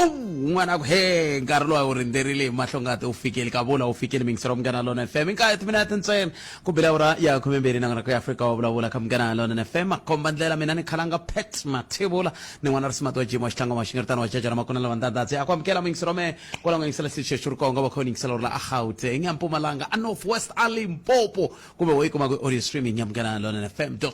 Oh, un'wana a ku he nkarhi lowu a wu rindzerile hi mahlongati wu fikile ka vula wu fikile mingisero Munghana Lonene FM i nkaye timinete ntsena ku bile awara ya 12 na nako ya Afrika wa vulavula ka Munghana Lonene FM makomba ndlela mina ni khalanga Pat Mathebula ni n'wana risimati wa Jim wa xitlhango wa xingeritano wa jajana makuna lava ndandadzi a ku amukela mingisero me kwala nga yingisela xitichi xi ri kongo va kha u yingisela uri la a Gauteng a Mpumalanga a North West a Limpopo kumbe wo yi kuma ku audio streaming ya Munghana Lonene FM co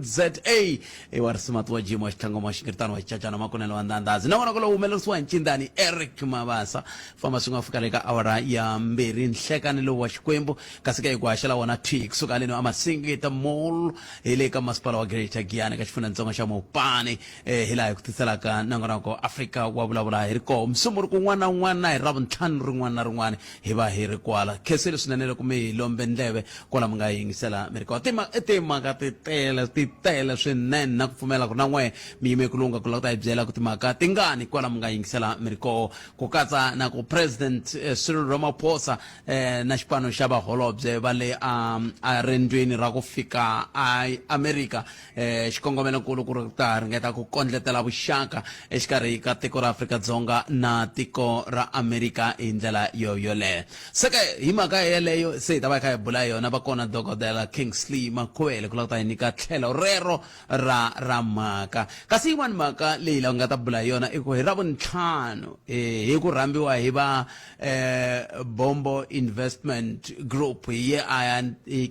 za i wa risimati wa Jim wa xitlhango wa xingeritano wa xicacana makunene wa ndandhazi na vona ku lowu humelerisiwa hi ncindani Eric Mabasa famba swi nga fika le ka awara ya mbirhi nhlekani lowu wa Xikwembu kasi ka hi ku haxela wona thwi kusuka haleni a Masingita Mall hi le ka masipala wa Greater Giyani ka xifundzhantsongo xa Mopani eh, hi laha hi ku tiselaka nongonoko Afrika wa vulavula hi ri koho musumbunuko wun'wana na wun'wana na hi Ravuntlhanu rin'wana na rin'wana hi va hi ri kwala khensile swinene loko mi hi lombe ndleve kwala mi nga yingisela mi ri kona i timhaka ti tele ti tele swinene na ku pfumela ku na n'we mi yime ku lungha ku lava ku ta hi byela ku timhaka tingani kwala mi nga yingisela mi ri koho ku katsa na ku President eh, Cyril Ramaphosa eh, na xipano xa vaholobye va le a a rendweni ra ku fika a Amerika eh, xikongomelonkulu ku ri ta ringeta ku kondletela vuxaka exikarhi ka tiko ra Afrika-Dzonga na tiko ra Amerika hi ndlela yo yoleyo. Se ke hi mhaka yeleyo se hi ta va hi kha hi bula yona va kona Dokodela Kingsley Makhuvele ku lava ku ta hi nyika tlhelo rero ra ra mhaka. Kasi yin'wana mhaka leyi la nga ta bula hi yona i ku hi Ravuntlhanu eh, hi ku rhambiwa hi va eh, Bombo Investment Group hi ye a ya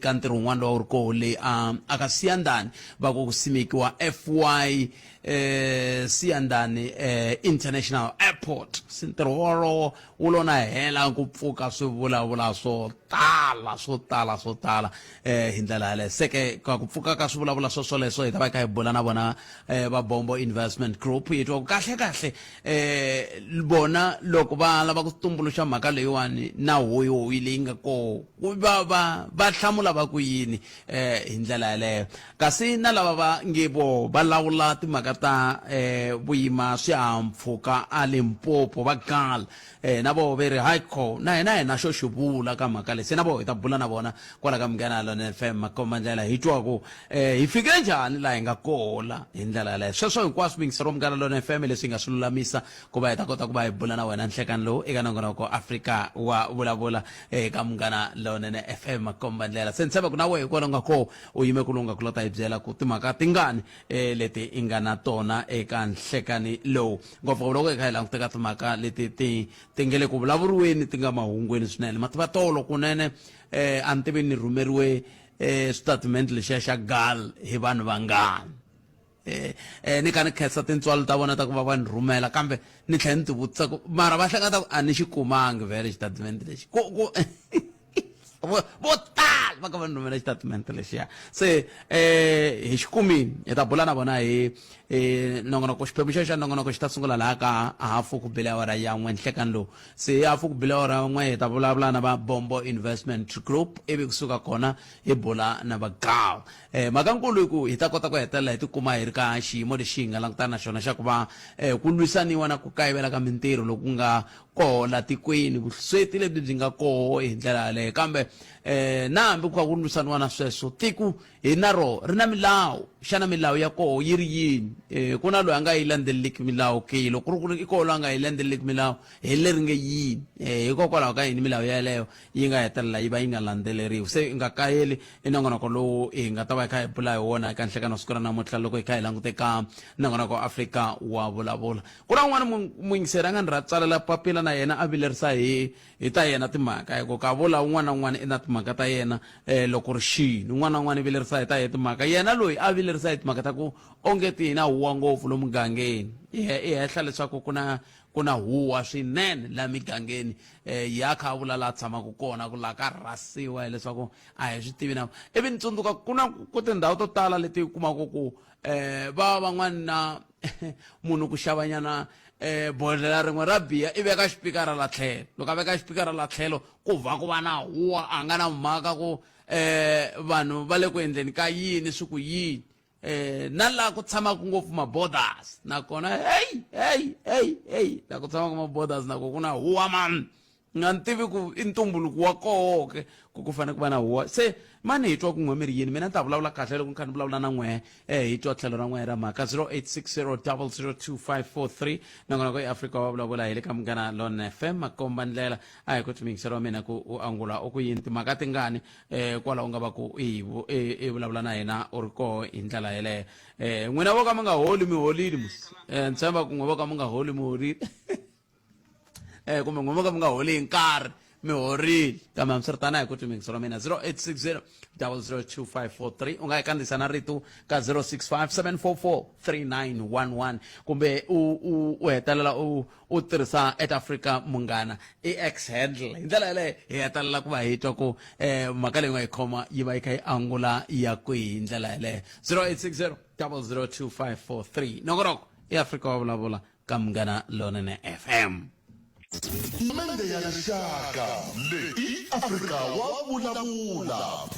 ka ntirho wun'wana lowu a wu ri koho le a a ka Siyandhani va ku ku simekiwa FY eh, Siyandhani eh, International Airport. Se ntirho wolowo wu lo na hela ku pfuka swi vulavula swo tala swo tala swo tala eh, hi ndlela yaleyo. Se ke ka ku pfuka ka swi vulavula swo swoleswo hi ta va hi kha hi bula na vona eh, va Bombo Investment Group hi twa ku kahle kahle eh vona loko va lava ku tumbuluxa mhaka leyiwani na hoyihoyi leyi nga koho ku va va va hlamula va ku yini eh hi ndlela yaleyo kasi na lava va nge vo va lawula timhaka ta eh vuyima swihahampfhuka a Limpopo va gala eh na voho ve ri hayi ko na hina hi na xo xi vula ka mhaka leyi se na voho hi ta bula na vona kwala ka Munghana Lonene FM makomba ndlela hi twa ku eh hi fike njhani laha hi nga koho la hi ndlela yaleyo sweswo hinkwaswo miyingiseri wa Munghana Lonene FM leswi hi nga swi lulamisa ku va hi ta kota ku va hi bula na wena nhlekani lowu eka nongonoko Afrika wa vulavula eka Munghana Lonene FM makomba ndlela se ni tshemba ku na wehe kwala u nga koho u yime ku lungha ku la ta hi byela ku timhaka tingani eh, leti i nga na tona eka nhlekani lowu ngopfungopfu loko hi kha hi languta ka timhaka leti ti ti nge le ku vulavuriweni ti nga mahungwini swinene mativa tolo kunene eh, a ni tivi ni rhumeriwe eh, switatimende lexiya xa gal hi vanhu vangani eh, eh, ni kha ni khensa tintswalo ta vona ta ku va va ni rhumela kambe ni tlhela ni ti vutisa ku mara va hleketa ku a ni xi kumangi vhele xitatimende lexi ku ku vo vo tala va ka va ni rhumela xitatimende lexiya se eh hi xi kumini hi ta bula na vona hi eh, nongonoko xiphemu xexo xa nongonoko xi ta sungula laha ka hafu ku bile awara ya n'we nhlekani lowu se hafu ku bile awara ya n'we hi ta vulavula na va Bombo Investment Group ivi kusuka kona hi bula na va gal eh mhaka nkulu i ku hi ta kota ku hetelela hi tikuma hi ri ka xiyimo lexi hi nga langutana na xona xa ku va eh, ku lwisaniwa na ku kayivela ka mintirho loku nga koho la tikweni vusweti lebyi byi nga koho hi ndlela yaleyo kambe eh na hambi ku kha ku lwisaniwa na sweswo tiko hi na ro ri na milawu xana milawu ya koho yi ri yini eh ku na loyi a nga yi landzeleliki milawu ke loko ku ri ku ri i koho loyi a nga yi landzeleliki milawu hi leri nge yini eh hikokwalaho ka yini milawu yeleyo yi nga hetelela yi va yi nga landzeleriwi se i nga kayeli i nongonoko lowu hi nga ta va hi kha hi bula hi wona eka nhlekano siku ra namuntlha loko hi kha hi langute ka nongonoko wa Afrika wa vulavula Ku na un'wana muyingiseri a nga ni ra tsalela papila na yena a vilerisa hi hi ta yena timhaka hi ku ka vula un'wana na un'wana i na timhaka ta yena eh, loko ri xini un'wana na un'wana i vilerisa hi ta yena timhaka yena loyi a vilerisa hi timhaka ta ku onge ti na huwa ngopfu lomu mugangeni i hehla leswaku ku na ku na huwa swinene la migangeni eh, ya kha a vula la tshamaka kona ku la ka rhasiwa hileswaku a hi swi tivi na ivi ni tsundzuka ku na ku tindhawu to tala leti kumaka ku eh, va van'wana na munhu ku xavanyana eh bodlela rin'we ra biya i veka xipikara la tlhelo loko a veka xipikara la tlhelo ku va ku va na huwa a nga na mhaka ku eh vanhu va le ku endleni ka yini swi ku yini eh na laha ku tshamaka ngopfu ma-borders nakona hey hey hey hey laha ku tshamaka ma-borders nako ku na huwa man. Nga ni tivi ku i ntumbuluko wa koho ke ku ku fanele ku va na huwa. Se mani hi twa ku n'we mi ri yini? Mina ni ta vulavula kahle loko ni kha ni vulavula na n'wehe. Eh hi twa tlhelo ra n'wehe ra mhaka 0860002543 nongonoko i Afrika wa vulavula hi le ka Munghana Lonene FM makomba ndlela a hi ku miyingiseri wa mina ku u angula u ku yini timhaka tingani eh kwala u nga va ku i i vulavula na hina u ri koho hi ndlela yeleyo. Eh n'wina vo ka mi nga holi mi holile mos. Eh ni tshemba ku n'we vo ka mi nga holi mi horile. Eh kumbe n'we vo ka mi nga holi hi nkarhi mi horile kambe hambiswiritano a hi ku twi miyingiseri wa mina 0860 002543 u nga yi kandziyisa na rito ka 065 744 3911 kumbe u u u hetelela u u tirhisa at Africa Munghana i X handle hi ndlela yaleyo hi hetelela ku va hi twa ku eh mhaka leyi nga yi khoma yi va yi kha yi angula ya kwihi hi ndlela yaleyo 0860 002543 nongonoko i Afrika wa vulavula ka Munghana Lonene FM. Mende ya rixaka leyi i Afrika wa vulavula.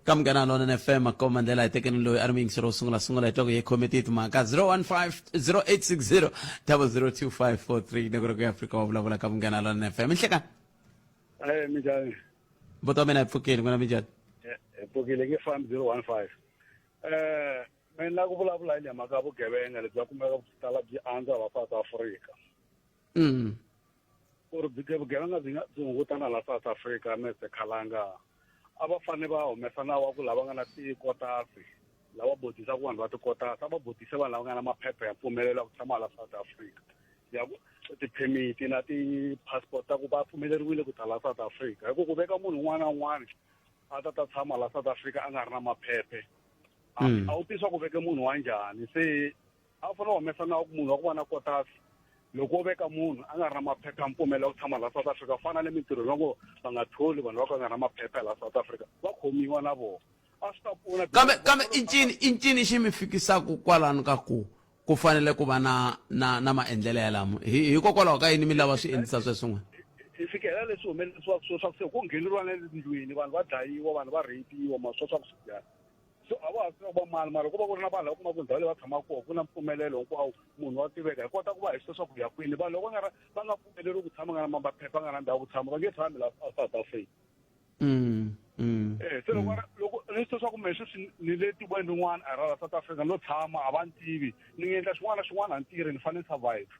Ka Munghana Lonene FM akoma ndlela hi tekeni loyi a ri muyingiseri wo sungula sungula hi twa ku ye khome ti timhaka 015 0860 002543 nongonoko ya Afrika wa vulavula ka Munghana Lonene FM nhlekani Eh minjhani? Mbuti wa mina hi pfukile n'wina minjhani? Hi pfukile ke farm 015. Eh mina ni lava ku vulavula hi le mhaka ya vugevenga lebyi a kumeka byi tala byi andza la South Africa. Ku ri vugevenga byi nga byi hungutana la South Africa Mr Khalanga a va fanele va humesa nawu wa ku lava nga na tikotasi lava bodisaka vanhu va tikotasi a va bodise vanhu lava nga na maphepha ya mpfumelelo ya ku tshama la South Africa ya ku ti-permit na ti-passport ta ku va pfumeleriwile ku ta la South Africa hi ku ku veka munhu un'wana na un'wana a ta ta tshama la South Africa a nga ri na maphephe a mm. a wu tivi swa ku veke munhu wa njhani se a fanele humesa nawu ku munhu wa ku va na kotasi loko wo veka munhu a nga ri na maphepha ya mpfumelo ya ku tshama la South Africa fana le mintirhweni va ngo va nga tholi vanhu va ka nga ri na maphepha la South Africa va khomiwa na vona a swi ta pfuna kambe kambe i ncini i ncini xi mi fikisaka kwalano ka ku ku fanele ku va na na na maendlelo yalamo hikokwalaho ka yini mi lava swi endlisa sweswo n'we hi fikela leswi humelerisiwaka swo swa ku se ku ngheneriwa na le tindlwini vanhu va dlayiwa vanhu va rheyipiwa ma swa swa ku swi so a va ha swi va mali mara ku va ku ri na vanhu lava kumaka ndhawu leyi va tshamaka kona ku na mpfumelelo hinkwawo munhu wa tiveka hi kota ku va hi swi swa ku ya kwini vanhu loko va nga va nga pfumeleriwi ku tshama nga na maphepha nga na ndhawu ku tshama va nge tshami la South Africa mm, mm, eh se loko mm. loko ni swi swa ku me sweswi ni le tikweni rin'wana a ra la South Africa no tshama a va ni tivi ni endla xin'wana na xin'wana a ni tirhi ni fanele ni survive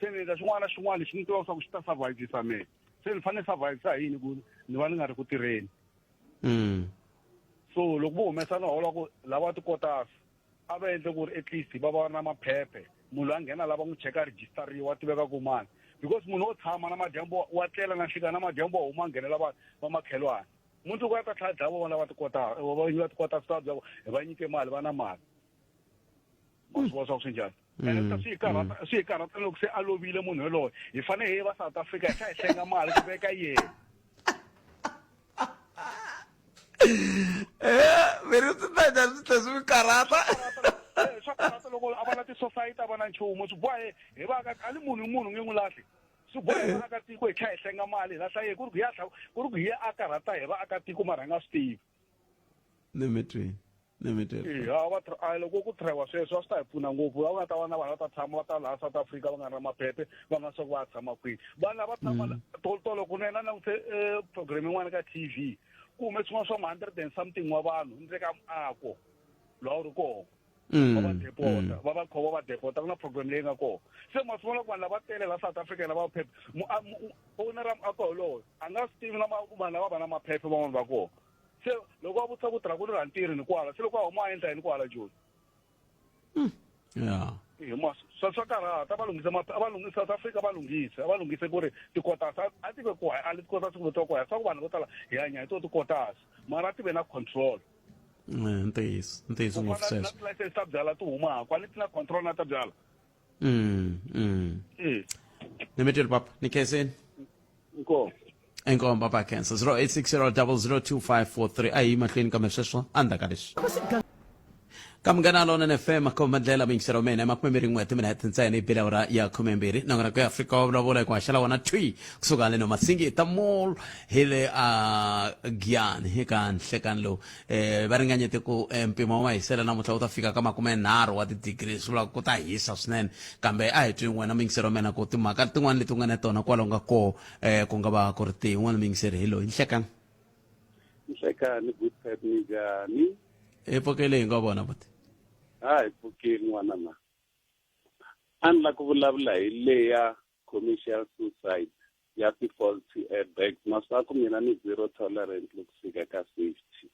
se ni endla xin'wana na xin'wana lexi ni tivaka swa ku xi ta survivisa mina se ni fanele survivisa hi yini ku ni va ni nga ri ku tirheni mm. so loko vo humesa no hola ku lava tikotasi a va endle ku ri at least va va na maphephe munhu loyi a nghena lava n'wi cheka registeriwa tiveka ku mani because munhu wo tshama na madyambu wa tlela na nhlika na madyambu wa huma nghenela va va makhelwani mundzuku a ta tlhela dlaya vona va tikota va tikota swi ta hi va nyike mali va na mali ma swi vona swa ku swi njhani ene swi hi karhata swi hi karhata loko se a lovile munhu yoloye hi fanele hi va South Africa hi tlhela hi hlenga mali ku veka yena Eh, mi ri swi ta njhani swi tlhe swi mi karhata Eh, swa karhata loko a va na tisosayiti a va na nchumu swi boha hi hi va aka a ni munhu hi munhu nge n'wi lahli swi boha hi va aka tiko hi tlhela hi hlenga mali hi lahla ye ku ri ku hi ya ku ri ku hi ya a karhata hi va aka tiko mara hi nga swi tivi ni mi twini ni mi twini a va a loko ku threwa sweswo a swi ta hi pfuna ngopfu va nga ta va na vanhu va ta tshama va ta laha South Africa va nga ri na maphephe va nga swa ku va ya tshama kwihi vanhu lava tshama mm. tolo kunene a langutise eh, program yin'wana ka TV ku hume swin'wana swa ma-hundred and something wa vanhu ndzeni ka muako lowu a wu ri kona mm, va va depota mm. va va khoma va depota ku na program leyi nga kona se ma swi vona ku vanhu lava tele la South Africa lava phephe owner ra muako wolowo a nga swi tivi na vanhu lava va na maphephe van'wana va kona se loko va vutisa ku tirha ku ri ra ntirhi ni kwala se loko a huma a endla yini kwala joni hmm. ya hi swa swa karhata va lunghise a va lunghise South Africa va lunghise a va lunghise ku ri tikotasi a ti ve ku a li tikotasi ku vutiwa ku swa ku vanhu vo tala hi hanya hi to tikotasi mara a ti ve na control eh, ntiyiso ntiyiso ngopfu sweswo na license ta byala ti humaka a ni ti na control na ta byala mm mm eh ni mi twile papa ni khenseni inkomu inkomu papa khensa 0860 002543 a hi mahlweni kambe sweswo endzhaku ka leswi Ka Munghana Lonene FM khoma ndlela muyingiseri wa mina 21 timinete ntsena yi bile awara ya 12 nakona ku ya Afrika wa vulavula hi ku haxela wona thwi kusuka haleno Masingita Mall hi le a Giyani eka nhlekani lowu va ringanyete ku mpimo wa mahiselo namuntlha wu ta fika ka 30 wa tidigiri, swi vula ku ta hisa swinene. Kambe a hi twi n'wena muyingiseri wa mina ku timhaka tin'wana leti u nga na tona kwala u nga koho ku nga va ku ri tihi. Un'wana muyingiseri hi loyi. Nhlekani. Nhlekani good pet minjhani? Hi pfukile hi ngo vona buti. Ha hi pfukile n'wana ma. A ni la ku vulavula hi leya commercial suicide ya ti-faulty airbags maswaku mina ni zero tolerant loko fika ka safety.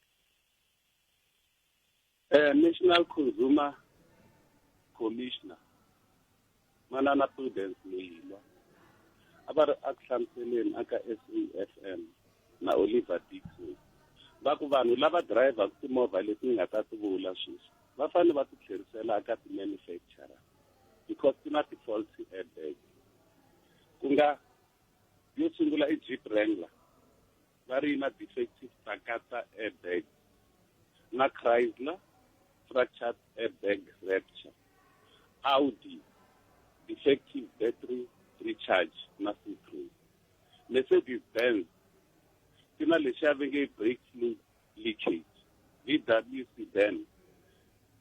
National Consumer Commissioner Manana Prudence Moilwa a va ri a ku hlamuseleni aka SAFM na Oliver Dixon va ku vanhu lava dirayivhaka timovha leti ni nga ta ti vula sweswi va fanele va ti tlherisela aka ti-manufacturer because ti na ti-faulty airbag. Ku nga yo sungula i Jeep Wrangler, va ri yi na defective Takata airbag, na Chrysler fractured airbag rupture, Audi defective battery recharge na Citroen. Mercedes Benz ti na lexiya va nge brake fluid leakage, VW sedan.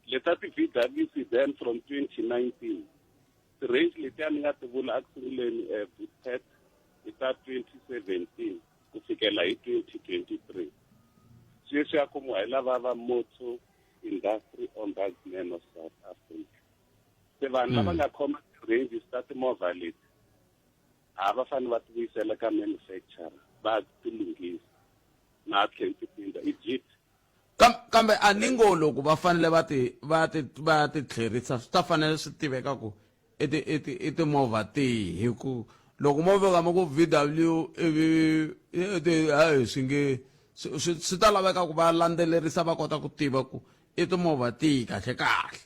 Leta ti-VW sedan from 2019, ti-range letiya ni nga ti vula eku sunguleni Bootpad i ta 2017 ku fikela hi 2023. Sweswi ya kumiwa hi lava va Motor Industry Ombudsman of South Africa. Se vanhu lava nga khoma ti-ranges ta timovha leti a va fanele va ti vuyisela ka manufacturer va ti lunghisa na tlhela ti phinda i Jeep. Kambe a ni ngo loko va fanele va ti va ti va ti tlherisa swi ta fanele swi tiveka ku i ti i ti i timovha tihi, hi ku loko mo veka mi ku VW ivi ti hayi swi nge swi swi ta laveka ku va landzelerisa va kota ku tiva ku i timovha tihi kahle kahle.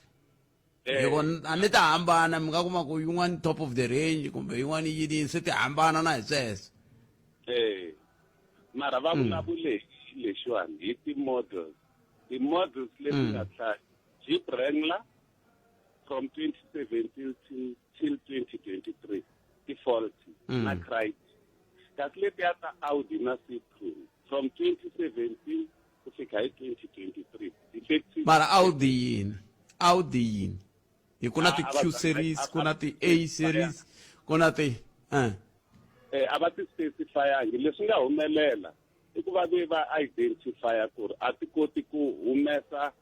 Hi ku a ni ta hambana, mi nga kuma ku yin'wana top of the range kumbe yin'wana yini yini, se ti hambana na hi sweswo. Mara va vulavule hi lexiwani hi ti-models, ti-models leti nga hlaya Jeep Wrangler from 2017 till 2023 ti faulty na Chrysler, kasi letiya ta Audi na Citroen from 2017 ku fika hi 2023 defective. Mara Audi yini? Audi yini? Hi ku na ti Q series, ku na ti A series, ku na ti eh. A va ti specifyangi. Leswi nga humelela i ku va ve va identifya ku ri a ti koti ku humesa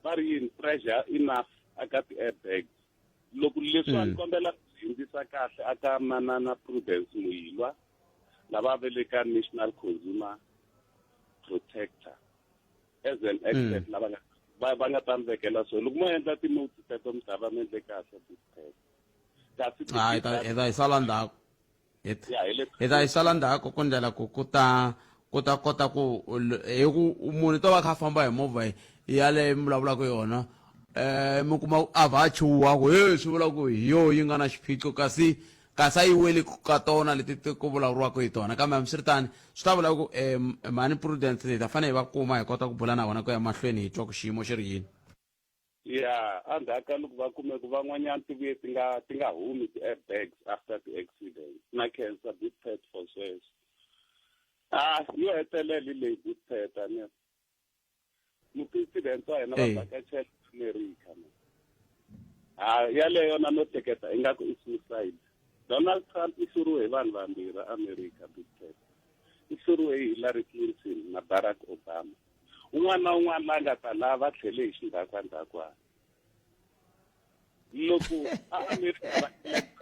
va ri yini pressure enough aka ti-airbags. Loko leswi a ni kombela ku swi hundzisa kahle aka Manana Prudence Moilwa lava va le ka National Consumer Protector as an expert lava nga va nga ta mi vekela swona. Loko mo endla ti-notes teto mi ta va mi endle kahle this time. Kasi hi ta hi ta yi sala ndzhaku. Hi hi ta yi sala ndzhaku ku ndlela ku ku ta ku ta kota ku hi ku munhu to va kha famba hi movha yaleyo mi vulavulaka yona, mi kuma a va a chuha ku he swi vula ku hi yo yi nga na xiphiqo, kasi kasi a yi weli ka tona leti ti ku vulavuriwaka hi tona. Kambe hambiswiritano swi ta vula ku mhani Prudence hi ta fanele hi va kuma hi kota ku bula na vona ku ya mahlweni hi twa ku xiyimo xi ri yini. Ya, endzhaku ka loko va kume ku van'wanyana ti vuye ti nga ti nga humi ti-airbags after ti-accident na cancer good pet for sweswo. Ah, yo hetelela hi leyi good pet a ni mupresident wa hina va vhakachela America man. Ha yaleyo na no hleketa ingaku i suicide. Donald Trump i hluriwe hi vanhu vambirhi America big pet. I hluriwe hi Hillary Clinton na Barack Obama. Un'wana na un'wana la nga ta laha va tlhele hi xindhakwandzhakwana. Loko a America va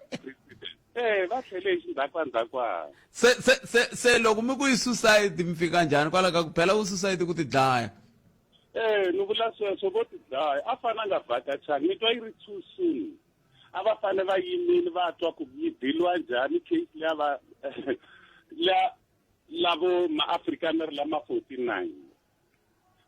president, va tlhele hi xindhakwandzhakwana. Se se se se loko mi ku i suicide mi fika njhani kwala ka ku phela ku suicide ku tidlaya? Ni vula sweswo vo tidlaya. A fane a nga vhakachanga, ni twa yi ri too soon. A va fane va yimile va twa ku yi diliwa njhani case liya va liya lavo maAfrikaner lama 49.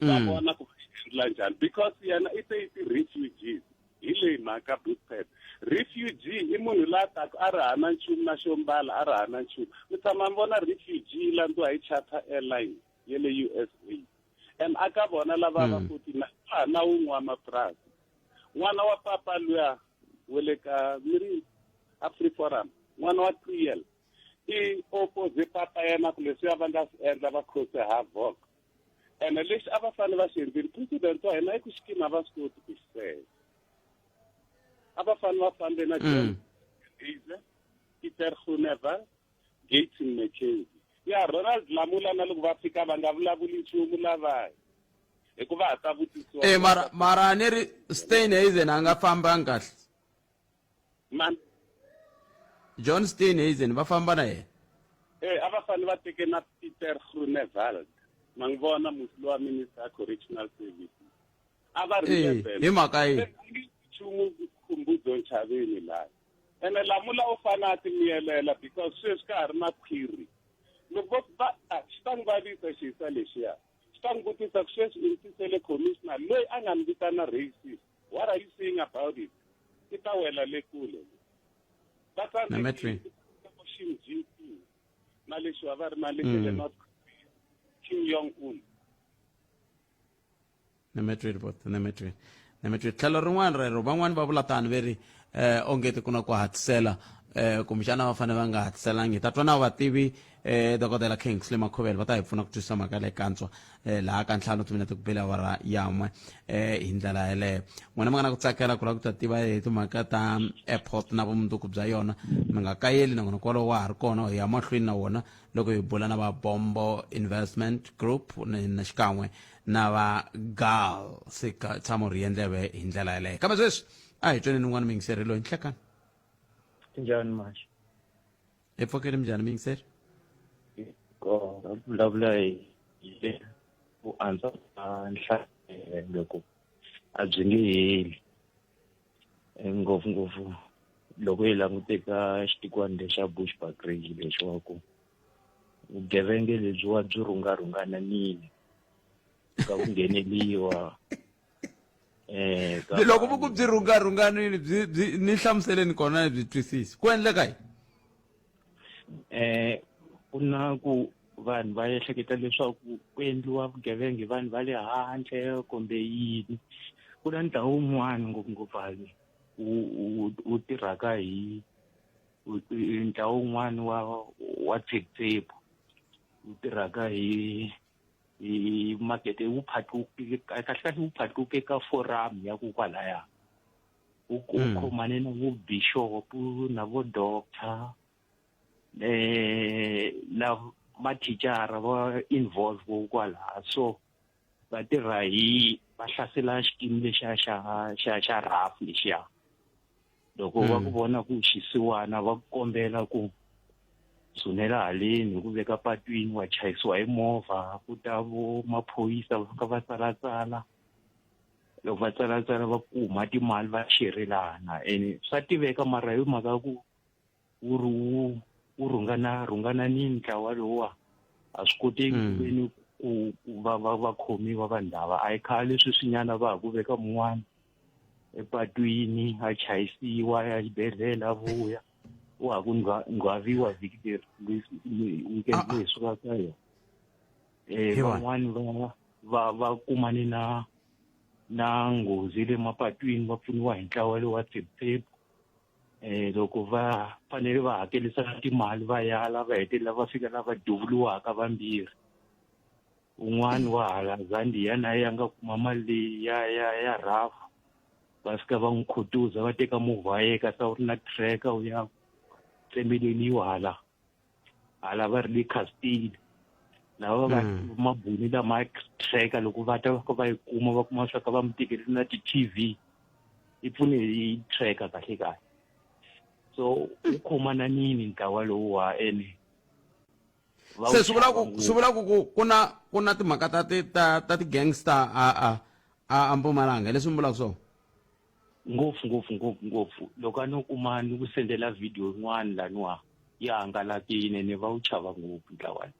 Va vona ku endla njhani because yena i te i ti-refugees. Hi leyi mhaka Bootpad. Refugee i munhu la taka a ri hana nchumu na xo mbala a ri hana nchumu. Mi tshama mi vona refugee yi landziwa hi charter airline ya le USA. And aka vona lava va 49 va ha na wun'we wa mapurasi. N'wana wa papa luya wa le ka mi ri a Free Forum, n'wana wa Triel i oppose papa yena ku leswiya va nga swi endla va cause havoc. Ene lexi a va fanele va xi endlile president wa hina i ku xikimi a va swi koti ku xi secha. A va fanele va fambe na John Hazel, Peter Groenewald, Gayton McKenzie. Ya Ronald Lamola na loko va fika va nga vulavuli nchumu lavaya. Hikuva ha ta vutisiwa. Eh mara mara ni ri Steenhuisen a nga fambanga kahle. Man. John Steenhuisen va famba na yena. Eh a va fanele va teke na Peter Groenewald. Ma n'wi vona musi lowa minister ya correctional services. A va ri Eh, hi mhaka yini? Nchumu Khumbudzo Nchaveni laha. Ene Lamula u fane a timiyelela because sweswi ka ha ri na khwiri. Loko vo va xi ta n'wi vavisa xiyisa lexiya. Xi ta n'wi vutisa ku sweswi u ni tisele commissioner loyi a nga ni vitana racist. What are you saying about it? I ta wela le kule. Va tsandzekile Xi Jinping na lexi va ri na le North Korea Kim Jong Un. Nemetwile bot, nemetwile. Nemetwile. Tlhelo rin'wana rero van'wani va vula tani ve ri eh ongeti ku na ku hatlisela eh kumbexana va fanele va nga hatliselangi. Hi ta twa na vativi eh dokodela Kingsley Makhovele va ta hi pfuna ku twisisa mhaka leyi kantswa eh laha ka ntlhanu timinete ku bela awara yan'we eh hi ndlela yeleyo. N'wina mi nga na ku tsakela ku lava ku ta tiva hi timhaka ta airport na vumundzuku bya yona mi nga kayeli nakona kwalowo wa ha ri kona hi ya mahlweni na wona loko hi bula na va Bombo Investment Group na xikan'we na va gal se ka tshama u rhiye ndleve hi ndlela yeleyo kambe sweswi a hi tweneni un'wana muyingiseri loyi nhlekani. Njhani manje? Hi pfukile, minjhani muyingiseri? Kona vulavula hi le ku antswa ka nhlayo loko a byi nge heli ngopfungopfu loko hi langute ka xitikwana lexa Bushbuckridge lexiwa ku vugevenga lebyiwa byi rhungarhungananile ka ku ngheneliwa eh loko ku byi rhungarhunganile byi byi ni hlamuseleni kona byi twisisi ku endleka yini? Ku na ku vanhu va ehleketa leswaku ku endliwa vugevenga hi vanhu va le handle kumbe yini. Ku na ntlawa wun'wana ngopfungopfu hale wu wu tirhaka hi ntlawa wun'wana wa wa tsheputshepu wu tirhaka hi hi makete wu phatluke kahle kahle wu phatluke ka forum ya ku kwalaya wu khomane na vo bishop na vo doctor na mathicara va involve vo kwalaha so va tirha hi va hlasela xikimi lexiya xa xa xa rough lexiya loko va ku vona ku xisiwana va ku kombela ku tshunela haleni hi ku veka patwini wa chayisiwa hi movha ku ta vo maphorisa va fika va tsalatsala loko va tsalatsala va kuma timali va xerelana ene swa tiveka mara hi mhaka ku wu ri wu wu rhungana rhungana ni ntlawa lowuwa a swi koteki ku veni ku va va va khomiwa vanhu lava a hi khale sweswinyana va ha ku veka mun'wana epatwini a chayisiwa ya xibedhlele a vuya wa ha ku nghwaviwa vhiki leri weekend leyi suka ka yona van'wani va va va kumane na na nghozi le mapatwini va pfuniwa hi ntlawa lowu wa tsheputshepu loko va fanele va hakelisa timali va yala va hetelela va fika la va duvuriwaka vambirhi un'wana wa hala Zambia na yena nga kuma mali leyi ya ya ya rough va fika va n'wi khutuza va teka movha wa yena kasi a wu ri na tracker wu ya tsemeleliwa hala hala va ri le Castile lava va mabuni lama tracker loko va ta va fika va yi kuma va kuma swa ka va mi tekele na ti-T_V yi pfune hi tracker kahle kahle so wu khomana nini ntlawa lowuwa ene se swi vula ku swi vula ku ku ku na ku na timhaka ta ti ta ta ti-gangster a a a a Mpumalanga leswi mi vulaka swona? Ngopfu ngopfu ngopfu ngopfu loko a no kuma ni ku sendela video yin'wana laniwa ya hangalakile ene va wu chava ngopfu ntlawa lowu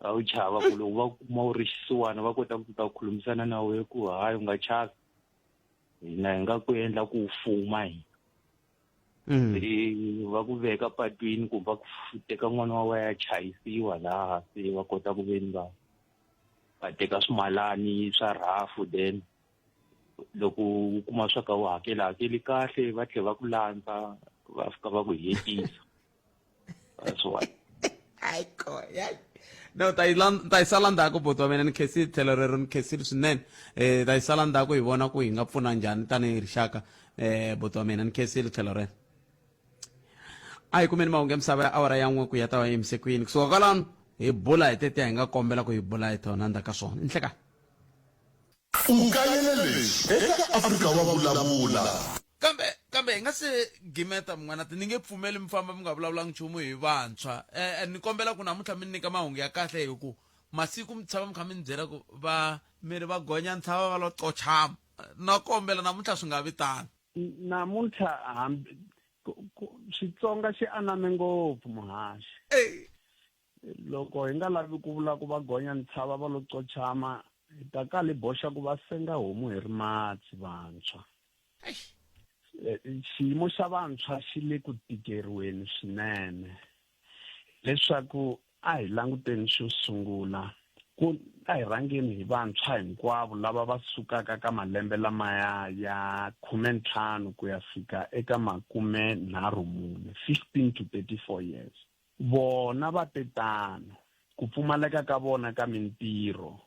va wu chava ku loko va kuma u ri xisiwana va kota ku ta khulumisana na wehe ku hayi u nga chavi hina hi nga ku endla ku fuma hina. Se va ku veka patwini kumbe va ku teka n'wana wa wena ya chayisiwa laha se va kota ku veni va va teka swimalani swa rhafu then. Loko u kuma swa ka u hakela hakeli kahle va tlhela va ku landza va fika va ku hetisa. That's why. Hayi ko, hayi. No, ta yi ta yi sala ndzhaku buti wa mina ni khensile tlhelo rero ni khensile swinene. Ta yi sala ndzhaku hi vona ku hi nga pfuna njhani tanihi rixaka buti wa mina ni khensile tlhelo rero. A hi kumeni mahungu ya misava ya awara ya n'we ku ya ta va yimise kwini. Kusuka kwalano hi bula hi tetiya hi nga kombela ku hi bula hi tona ndzhaku ka swona. Nhlekani. U kayele leswi eka Afrika wa Vulavula. Kambe, kambe hi nga se gimeta mun'wana ni nge pfumeli mi famba mi nga vulavulanga nchumu hi vantshwa. Eh, ni kombela ku namuntlha mi ni nyika mahungu ya kahle hi ku masiku mi tshama mi kha mi ni byela ku va mi ri va gonya ntshava va lo qochama. Na kombela namuntlha swi nga vi tano. Namuntlha hambi Xitsonga xi aname ngopfu muhaxi. Loko hi nga lavi ku vula ku va gonya ntshava va lo qochama, hi ta kala hi boxa ku va senga homu hi rimatsi vantshwa. Xiyimo xa vantshwa xi le ku tikeriweni swinene. Leswaku a hi languteni xo sungula ku a hi rhangeni hi vantshwa hinkwavo lava va sukaka ka malembe lamaya ya 15 ku ya fika eka 34, 15 to 34 years. Vona va te tano. Ku pfumaleka ka vona ka mintirho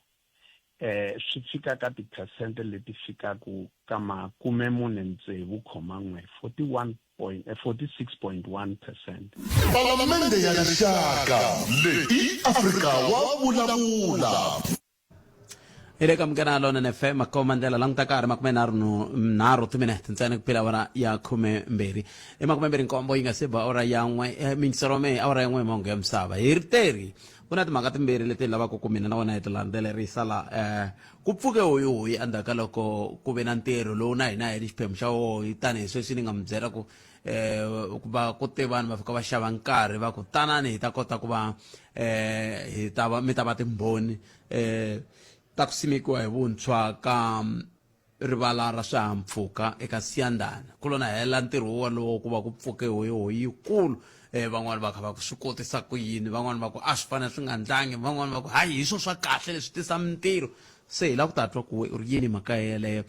swi fika ka tiphesente leti fikaka ka 46,1, 46.1 percent. Palamende ya Rixaka, leyi i Afrika wa Vulavula. Hi le ka Munghana Lonene FM makhoma ndlela languta ka ha ri 37 timinete ntsena ku phila awara ya 12 i 27 yi nga se ba awara ya n'we eh, mingisero me awara ya n'we hi mahungu ya misava hi ri teri ku na timhaka timbirhi leti hi lavaka ku mina na wena hi ti landzelerisa la eh, ku pfuke hoyihoyi endzhaku ka loko ku ve na ntirho lowu na hina hi ri xiphemu xa woho tanihi sweswi ni nga mi byela ku eh ku va ku te vanhu va fika va xava nkarhi va ku tanani hi ta kota ku va eh hi ta va mi ta va timbhoni eh ta ku simekiwa hi vuntshwa ka rivala ra swihahampfhuka eka Siyandhani. Ku lo na hela ntirho wolowo ku va ku pfuke hoyihoyi yikulu. Eh, van'wani va kha va ku swi kotisa ku yini, van'wani va ku a swi fanele swi nga ndlangi, van'wani va ku hayi hi swo swa kahle leswi tisa mintirho. Se hi lava ku ta twa ku u ri yini mhaka yeleyo.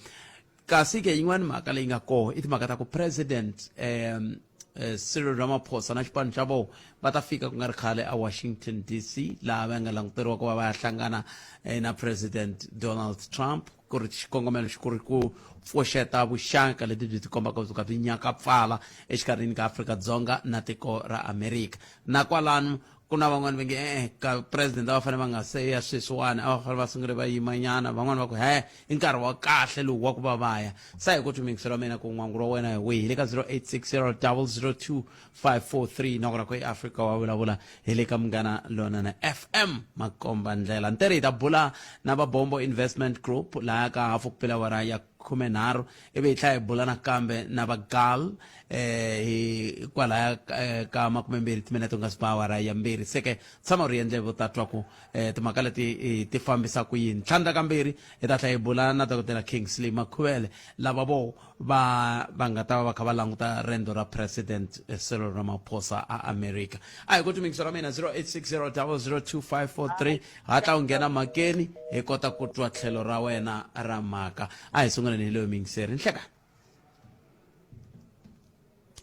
Kasi ke yin'wani mhaka leyi nga koho i timhaka ta ku President um Cyril Ramaphosa na xipano xa vona va ta fika ku nga ri khale a Washington DC laha va nga languteriwa ku va va ya hlangana eh, na President Donald Trump ku ri xikongomelo xi ku ri ku pfuxeta vuxaka lebyi byi tikombaka byi ka byi nyakapfala exikarhini ka Afrika-Dzonga na tiko ra Amerika na kwalano Ku na van'wani va nge e-e ka president a va fanele va nga se ya sweswiwani a va fanele va sungule va yimanyana van'wani va ku he i nkarhi wa kahle lowu wa ku va va ya sa hi ku twi wa mina ku n'wangu wa wena hi wihi hi le ka 0860 002 543 nakona ku eAfrika wa vulavula hi le ka Munghana Lonene FM makomba ndlela ntere hi ta bula na va Bombo Investment Group laha ka hafu ku pela awara ya 13 ivi hi tlhela hi bula nakambe na va gal eh hi kwalaya eh, ka 20 timinete ku nga si ba awara ya mbirhi se ke tshama u ri endle u ta twa ku eh, timhaka leti eh, ti fambisa ku yini tlhandla kambirhi hi ta tlhela hi bula na dokodela Kingsley Makhuvele lava vo va va nga ta va va kha va languta rendzo ra president eh, Cyril Ramaphosa a America a hi ku timingiso ra mina 0860 002 hatla u nghena mhakeni hi kota ku twa tlhelo ra wena ra mhaka a hi sunguleni hi loyo muyingiseri nhleka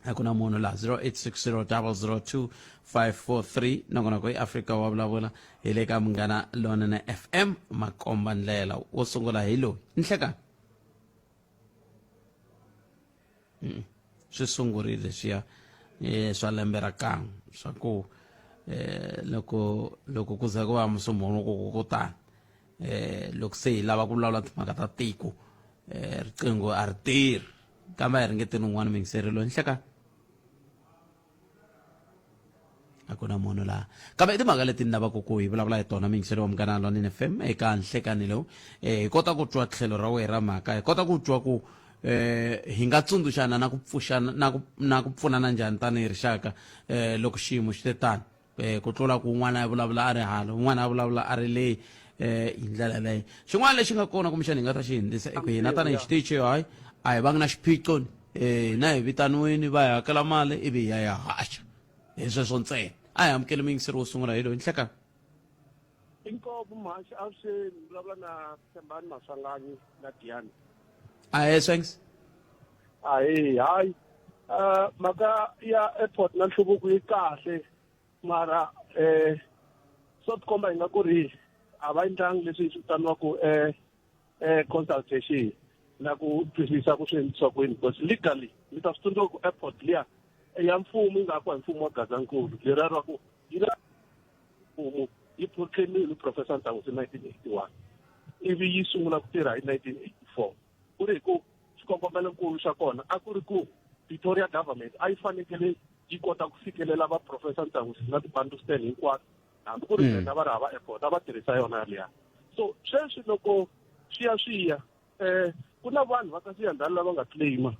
a ku na munhu laha 0860002543 nongonoko i Afrika wa vulavula hi le ka Munghana Lonene FM makomba ndlela wo sungula hi loyi nhlekani Swi sungurile leswiya eh, swa lembe ra kan'we swa ku eh, loko loko ku za ku va musumbunuko ku ku tani eh, loko se hi lava ku vulavula timhaka ta tiko eh, riqingho a ri tirhi kambe a hi ringeteni un'wana muyingiseri loyi nhlekani a ku na munhu laha kambe i timhaka leti ni lavaka ku hi vulavula hi tona muyingiseri wa Munghana Lonene FM eka nhlekani lowu eh, hi kota ku twa tlhelo ra wena ra mhaka hi kota ku twa ku eh hi nga tsundzuxana na ku pfuxana na ku na ku pfunana njhani tanihi rixaka eh loko xiyimo xi te tani eh ku tlula ku un'wana a vulavula a ri hala un'wana a vulavula a ri leyi eh hi ndlela leyo xin'wana lexi nga kona kumbexana hi nga ta xi hundzisa i ku hina tanihi xitichi hayi a hi vangi na xiphiqo ni eh hina hi vitaniwini va hi hakela mali ivi hi ya ya haxa hi sweswo ntsena a hi amukeli muyingiseri wo sungula hi loyi nhlekani Inkomu mhaxi avuxeni vulavula na Tshembani Maswanganyi na Diana. Ahee Swanks. Ahee, hayi. Mhaka ya airport na nhluvuko yi kahle mara eh swo tikomba hi nga ku ri a va endlangi leswi swi vitaniwaku consultation na ku twisisa ku swi endlisiwa ku yini, because legally mi ta swi tsundzuka ku airport liya ya mfumo yi nga akiwa hi mfumo wa Gazankulu, leriya ra ku yi na mfumo yi proclaimiwe hi Professor Ntsanwisi 1981 ivi yi sungula ku tirha hi 1984, ku ri hi ku xikongomelonkulu xa kona a ku ri ku Pretoria government a yi fanekele yi kota ku fikelela va Professor Ntsanwisi na ti-Bantustan hinkwato, hambi ku ri venda va ri hava airport a va tirhisa yona yaliya. So sweswi loko swi ya swi ya ku na vanhu va ka Siyandhani lava nga claima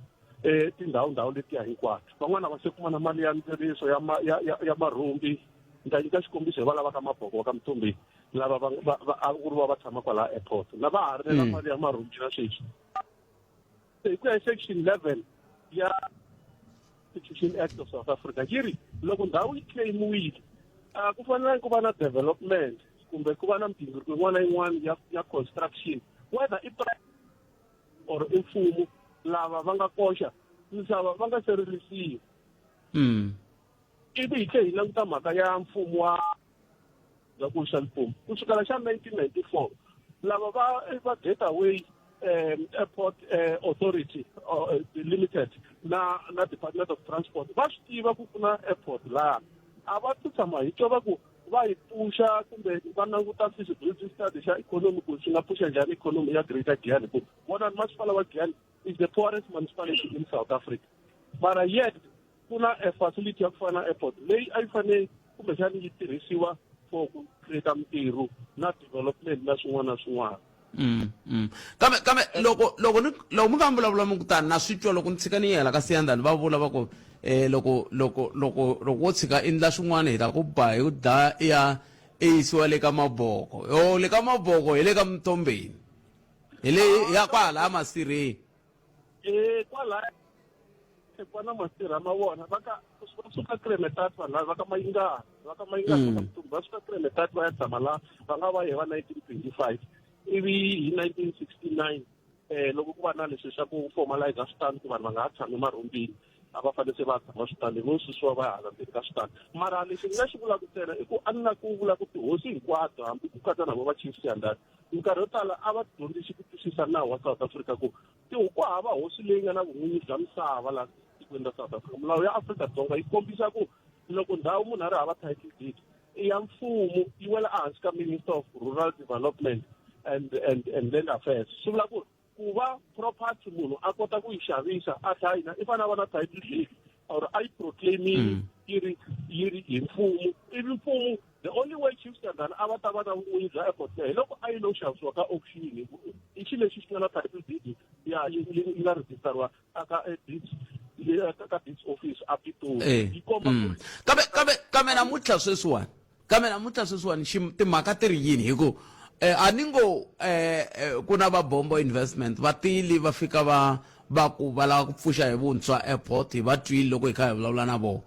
tindhawu ndhawu letiya hinkwato, van'wana va se kuma na mali ya ndzeriso ya ya ya, ya marhumbi. Ni ta nyika xikombiso hi va lava ka Maboko va ka Mthombeni, lava va va a ku ri va va tshama kwalaya airport na va ha rilela mali ya marhumbi na sweswi. Hi ku ya hi section 11 ya Constitution Act of South Africa, yi ri loko ndhawu yi claimiwile a ku fanelangi ku va na development kumbe ku va na migingiriko yin'wana na yin'wana ya construction, whether i or i mfumo, lava va nga koxa misava va nga se rilisiwa. Ivi hi tlhela hi languta mhaka ya mfumo wa bya ku xa Limpopo ku sukela xa 1994, lava va Gateway Airport Authority Limited na Department of Transport va swi tiva ku ku na airport laha, a va ti tshama hi twa va ku va yi pfuxa kumbe va languta feasibility study xa economy ku swi nga pfuxa njhani economy ya Greater Giyani, ku vonani masipala wa Giyani is the poorest municipality in South Africa, mara yet ku na a facility ya ku fana na airport leyi a yi fanele kumbexani yi tirhisiwa for ku create mintirho na development na swin'wana na swin'wana. Kambe loko ni loko mi nga vulavula mi ku tani na swi twa, loko ni tshika ni yela ka Siyandhani va vula va ku loko loko loko loko wo tshika endla swin'wana hi ta ku ba hi ku dlaya, i ya i yisiwa le ka Maboko, yo le ka Maboko hi le ka Mthombeni, hi le ya kwalaya masirheni. Kwalaya kwana masirha ma vona va ka va suka Kremetart, vanhu lava va ka Mayingani, va ka Mayingani, va ka Mthombo, va suka Kremetart va ya tshama laha, va nga va ye va 1925, ivi hi 1969 loko ku va na leswi swa ku formalize switandi ku vanhu va nga ha tshami marhumbini, a va fanele se va tshama switandi, vo susiwa va ya hala ndzeni ka switandi. Mara lexi ni nga xi vulaka ntsena i ku a ni la ku vula ku tihosi hinkwato, hambi ku katsa na vo va Chief Siyandhani, minkarhi yo tala a va dyondzisi ku twisisa nawu wa South Africa ku ku hava hosi leyi nga na vun'winyi bya misava laha tikweni ra South Africa. Milawu ya Afrika-Dzonga yi kombisa ku loko ndhawu munhu a ri hava title deed, i ya mfumo, yi wela ehansi ka Minister of Rural Development and Land Affairs. Swi vula ku ku va property munhu a kota ku yi xavisa a tlhela yina, i fanele a va na title deed or a yi proclaimini yi ri hi mfumo, ivi mfumo, the only way Chief Siyandhani a va ta va na vun'winyi bya airport leyi hi loko a yi lo xavisiwa ka auction, i xilo lexi xi nga na title deed ya yi nga registeriwa aka deeds ka deeds office a Pitori, yi komba ku ri Kambe namuntlha sweswiwani timhaka ti ri yini? Hi ku a ni ngo ku na va Bombo Investment va tili va fika va ku va lava ku pfuxa hi vuntshwa airport, hi va twile loko hi kha hi vulavula na vona.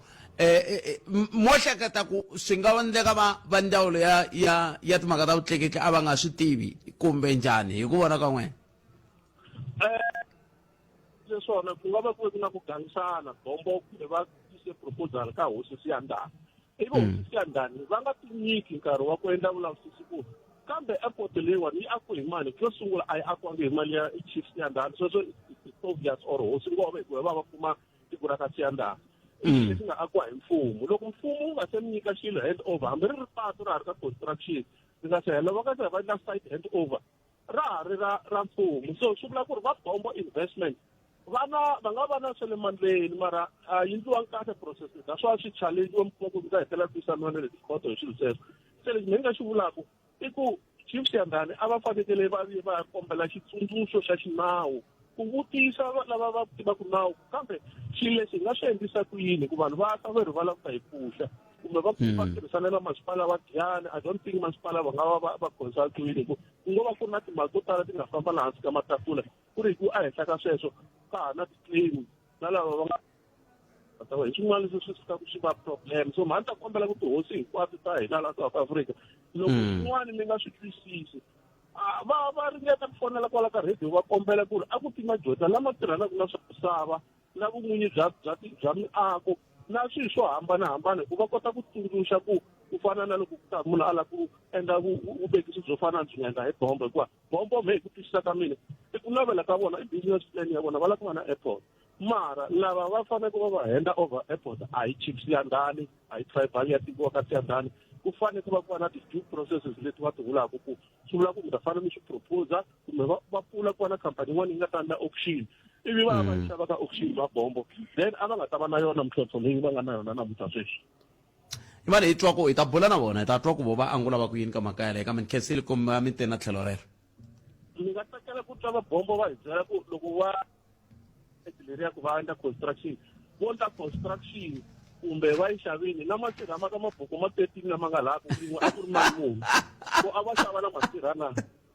Mo hleketa ku swi nga endleka va ndzawulo ya timhaka ta vutleketli a va nga swi tivi kumbe njhani, hi ku vona ka n'wina? Leswona ku nga va ku ve ku na ku gangisana, Bombo kumbe va yise proposal ka hosi Siyandhani, ivi hosi Siyandhani va nga tinyiki nkarhi wa ku endla vulavisisi ku kambe airport leyiwani yi akiwe hi mali. Xo sungula, a yi akiwangi hi mali ya Chief Siyandhani, sweswo it's obvious, or hosi Ngove, hikuva va va kuma tiko ra ka Siyandhani, i xilo lexi nga akiwa hi mfumo. Loko mfumo wu nga se mi nyika xilo hand over, hambi ri ri patu ra ha ri ka construction, ri nga se hela, va nga se va endla site hand over, ra ha ri ra mfumo. So swi vula ku ri va Bombo Investment va na va nga va na swa le mandleni, mara a yi ndliwangi kahle process. That's why swi challenge-iwe, mi kuma ku mi ta hetelela ku yisaniwa na le tikhoto hi swilo sweswo. Se lexi ni nga xi vulaka i ku Chief Siyandhani a va fanekele va va ya kombela xitsundzuxo xa xinawu, ku vutisa lava va tivaka nawu, kambe xilo lexi hi nga swi endlisa ku yini, ku vanhu va ta ve ri va lava ku ta hi pfuxa kumbe va tirhisana na masipala wa Giyani. I don't think masipala va nga va consultiwile, ku ku ngo va ku ri na timhaka to tala ti nga famba laha hansi ka matafula, ku ri hi ku ehenhla ka sweswo ka ha na ti-claim na lava va nga hi swin'wana leswi swi sukaka swi va problem. So mhani ta kombela ku tihosi hinkwato ta hina la South Africa, loko swin'wana mi nga swi twisisi, Va va ringeta ku fonela kwala ka radio va kombela ku ri a ku ti majoda lama tirhanaka na swa misava na vun'winyi bya bya bya miako na swilo swo hambanahambana ku va kota ku tsundzuxa ku ku fana na loko ku ta munhu a lava ku endla vuvekisi byo fana byi nga endla hi bombo hikuva bombo me hi ku twisisa ka mina i ku navela ka vona i business plan ya vona va lava ku va na airport mara lava va fanele va va henda over airport a hi chiefs ya ndani a hi tribal ya tiviwa ka siyandani ku fanele ku va ku va na ti-due processes leti va ti vulaka ku swi vula ku mi ta fanele mi swi proposa kumbe va va pfula ku va na khampani yin'wana yi nga ta endla auction ivi va va yi xava ka auction va bombo then a va nga ta va na yona mintlhontlho leyi va nga na yona namuntlha sweswi. Imali hi twa ku hi ta bula na vona hi ta twa ku vo va angula va ku yini ka mhaka yaleyo kambe ni khensile ku mi te na tlhelo rero. Ni nga tsakela ku twa va bombo va hi byela ku loko va leriya ku va endla construction vo endla construction kumbe va yi xavini na masirha ma ka mabuku ma 13 lama nga laha ku rin'we a ku ri mali muni ku a va xava na masirha na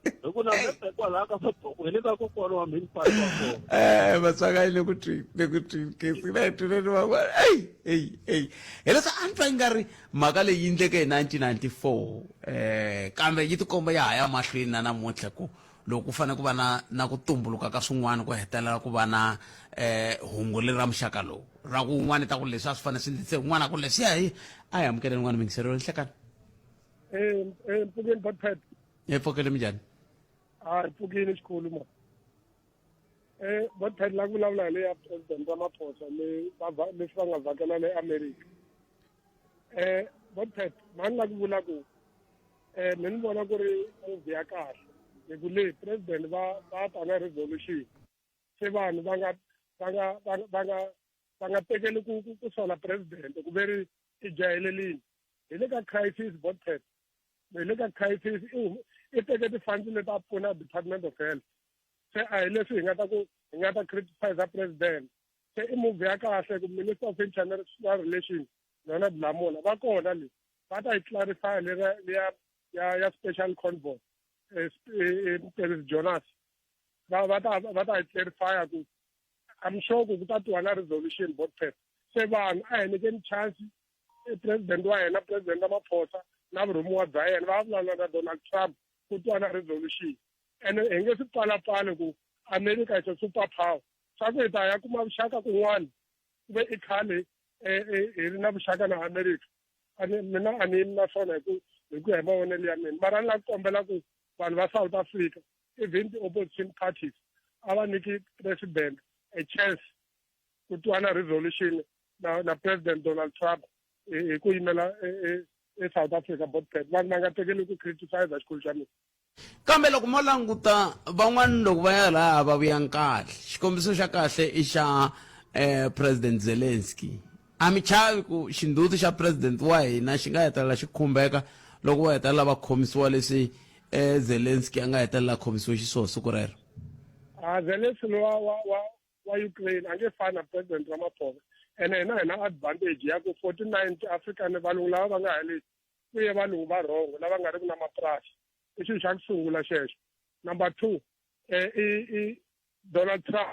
hi ku na mepe kwalaha ka mabuku hi le ka kokwana wa mhini pasi wa kona eh vatswaka le ku twi le ku twi kesi na twile ni van'wana eyi eyi eyi hileswi a ni twa yi nga ri mhaka leyi endleke hi 1994 eh kambe yi tikomba ya ha ya mahlweni na namuntlha ku loko ku fanele ku va na na ku tumbuluka ka swin'wana ku hetelela ku va na eh hungu leri ra muxaka lowu ra ku un'wana ta ku leswi a swi fanele swi ndlise un'wana a ku leswiya hi a hi amukeleni n'wana mingiselo nhlekani eh eh mpfukeni botpet hi pfukile minjhani a hi pfukile xikhulu mo eh botpet la ku vulavula hi le ya president Ramaphosa le va leswi va nga vhakela le America eh botpet mani la ku vula ku eh mi ni vona ku ri move ya kahle hi ku le president va va ta na resolution se vanhu va nga va nga va nga va nga va nga tekeli ku ku sola president ku ve ri i jahelelini hi le ka crisis botpet hi le ka crisis i teke ti-funds leti a pfuna department of health se a hi leswi hi nga ta ku hi nga ta criticize president se i move ya kahle ku minister of international relations Leonard Lamola va kona le va ta yi clarify lera ya ya ya special convoy eh, eh, eh, Jonas va va ta va ta yi clarify ku I'm sure ku ku ta tiwa na resolution board paper se vanhu a hi nyikeni chance president wa hina president Ramaphosa na vurhumiwa bya yena va vulavula na Donald Trump ku tiwa na resolution ene hi nge swi pfalapfali ku America is a super power swa ku hi ta ya kuma vuxaka kun'wana ku ve i khale hi ri na vuxaka na America ani mina a ni yimi na swona hi ku hi ku ya hi mavonelo ya mina mara ni lava ku kombela ku vanhu va South Africa even the opposition parties a va nyiki president a chance ku twana resolution na na president Donald Trump hi ku yimela e South Africa board vanhu va nga tekeli ku criticize xikhulu xa mina Kambe loko mo languta van'wana loko va ya laha va vuya kahle xikombiso xa kahle i xa eh, president Zelensky a mi chavi ku xindzhuti xa president wa hina xi nga hetelela xi khumbeka loko va hetelela va khomisiwa leswi eh, Zelensky a nga hetelela khomisiwe xiswona siku rero a Zelensky wa wa wa wa Ukraine a nge fani na president Ramaphosa ene hina hi na advantage ya ku 49 ti-African valungu lava va nga haleni ku ye valungu va rhongo lava nga ri ku na mapurasi i xilo xa ku sungula xexo number two eh, i i Donald Trump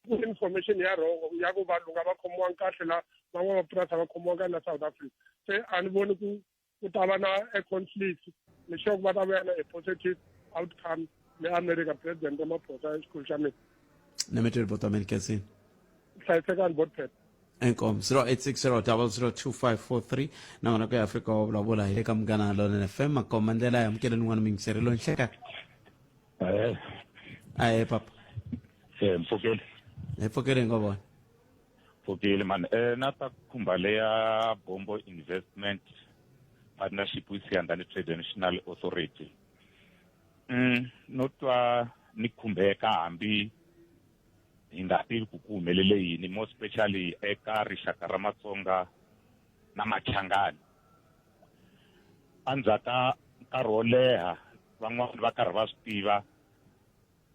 ku information ya rhongo ya ku valungu a va khomiwangi kahle la van'wamapurasi a va khomiwangi kahle la South Africa se a ni voni ku ku ta va na a conflict ni sure ku va ta vuya na a positive outcome le America president Ramaphosa xikhulu xa mina ni mi bota mina kensini hlayisekani botpet inkomu 0860002543 na wona ku ya afrika wa vulavula hi le ka munghana lonene fm makomba ndlela ya amukeleni n'wana muyingiseri loyi nhleka Eh, ahe papa eh, mpfukeli hi pfukele hi ngo vona pfukile mani eh, na ta khumba leya bombo investment partnership with Siyandhani Traditional Authority no twa ni khumbeka hambi hi nga tivi ku ku humelele yini more especially eka rixaka ra Matsonga na Machangani endzhaku ka nkarhi wo leha van'wana va karhi va swi tiva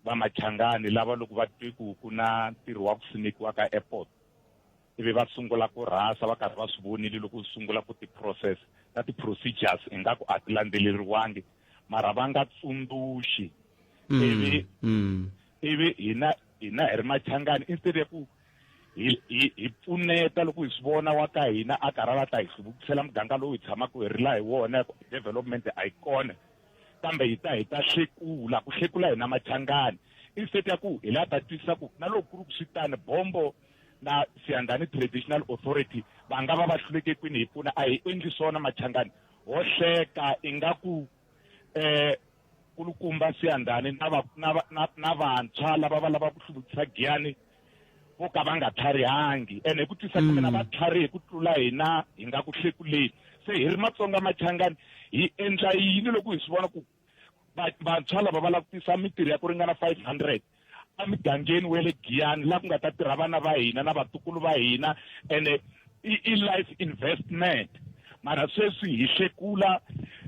va Machangani lava loko va twe ku ku na ntirho wa ku simekiwa ka airport ivi va sungula ku rhasa va karhi va swi vonile loko sungula ku ti-process ta ti-procedures ingaku a ti landzeleriwangi mara va nga tsundzuxi ivi ivi hina hina hi ri Machangani instead ya ku hi hi hi pfuneta loko hi swi vona wa ka hina a karhi a la ta hi hluvukisela muganga lowu hi tshamaka hi rila hi wona development a yi kona Kambe hi ta hi ta hlekula, ku hlekula hina Machangani. Instead ya ku hi la ta twisisa ku na loko ku ri ku swi tani, Bombo na Siyandhani Traditional Authority va nga va va hluleke kwini hi pfuna, a hi endli swona Machangani. Ho hleka ingaku eh kulukumba Siyandhani na va na va na, na vantshwa lava va lavaka ku hluvukisa Giyani vo ka va nga tlharihangi, ene hi ku twisisa ka mina va tlharihe ku tlula hina hi nga ku hlekuleni. Se hi ri Matsonga Machangani hi endla yini loko hi swi vona ku vantshwa lava va lava ku tisa mintirho ya ku ringana 500 emigangeni wa le Giyani laha ku nga ta tirha vana va hina na vatukulu va hina, ene i life investment. Mara sweswi hi hlekula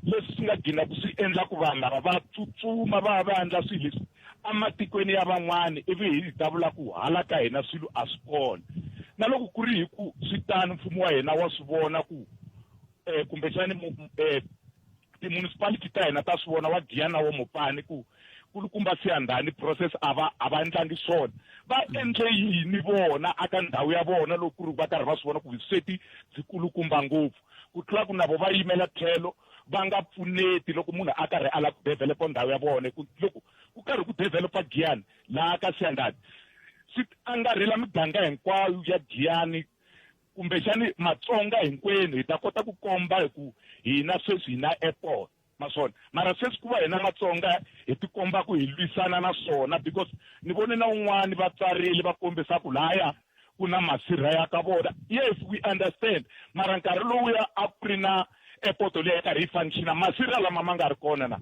leswi swi nga gina ku swi endla ku vanhu lava va tsutsuma va ya va endla swilo leswi ematikweni ya van'wani, ivi hi ta vula ku hala ka hina swilo a swi kona. Na loko ku ri hi ku swi tano, mfumo wa hina wa swi vona ku kumbexani ti-municipality ta hina ta swi vona, wa Giyani na wa Mopani, ku kulukumba Siyandhani process a va a va endlangi swona. Va endle yini vona aka ndhawu ya vona loko ku ri va karhi va swi vona ku vusweti byi kulukumba ngopfu ku tlula ku na vo va yimela tlhelo va nga pfuneti loko munhu a karhi a lava ku developa ndhawu ya vona? Ku loko ku karhi ku developa Giyani laha ka Siyandhani, swi angarhela miganga hinkwayo ya Giyani, kumbexani Matsonga hinkwenu hi ta kota ku komba hi ku hina sweswi hi na airport maswona. Mara sweswi ku va hina Matsonga hi tikomba ku hi lwisana na swona, because ni vone na un'wani va tsarile va kombisa ku laya ku na masirha ya ka vona. Yes, we understand, mara nkarhi lowuya a ku ri na airport leyi yi karhi yi functiona, masirha lama ma nga ri kona na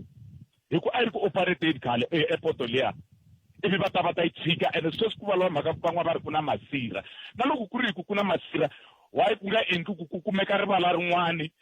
hi ku a yi ri ku operateni khale e airport liya, ivi va ta va ta yi tshika. Ene sweswi ku vulavula mhaka ku van'wana va ri ku na masirha, na loko ku ri hi ku ku na masirha, why ku nga endli ku ku kumeka rivala rin'wani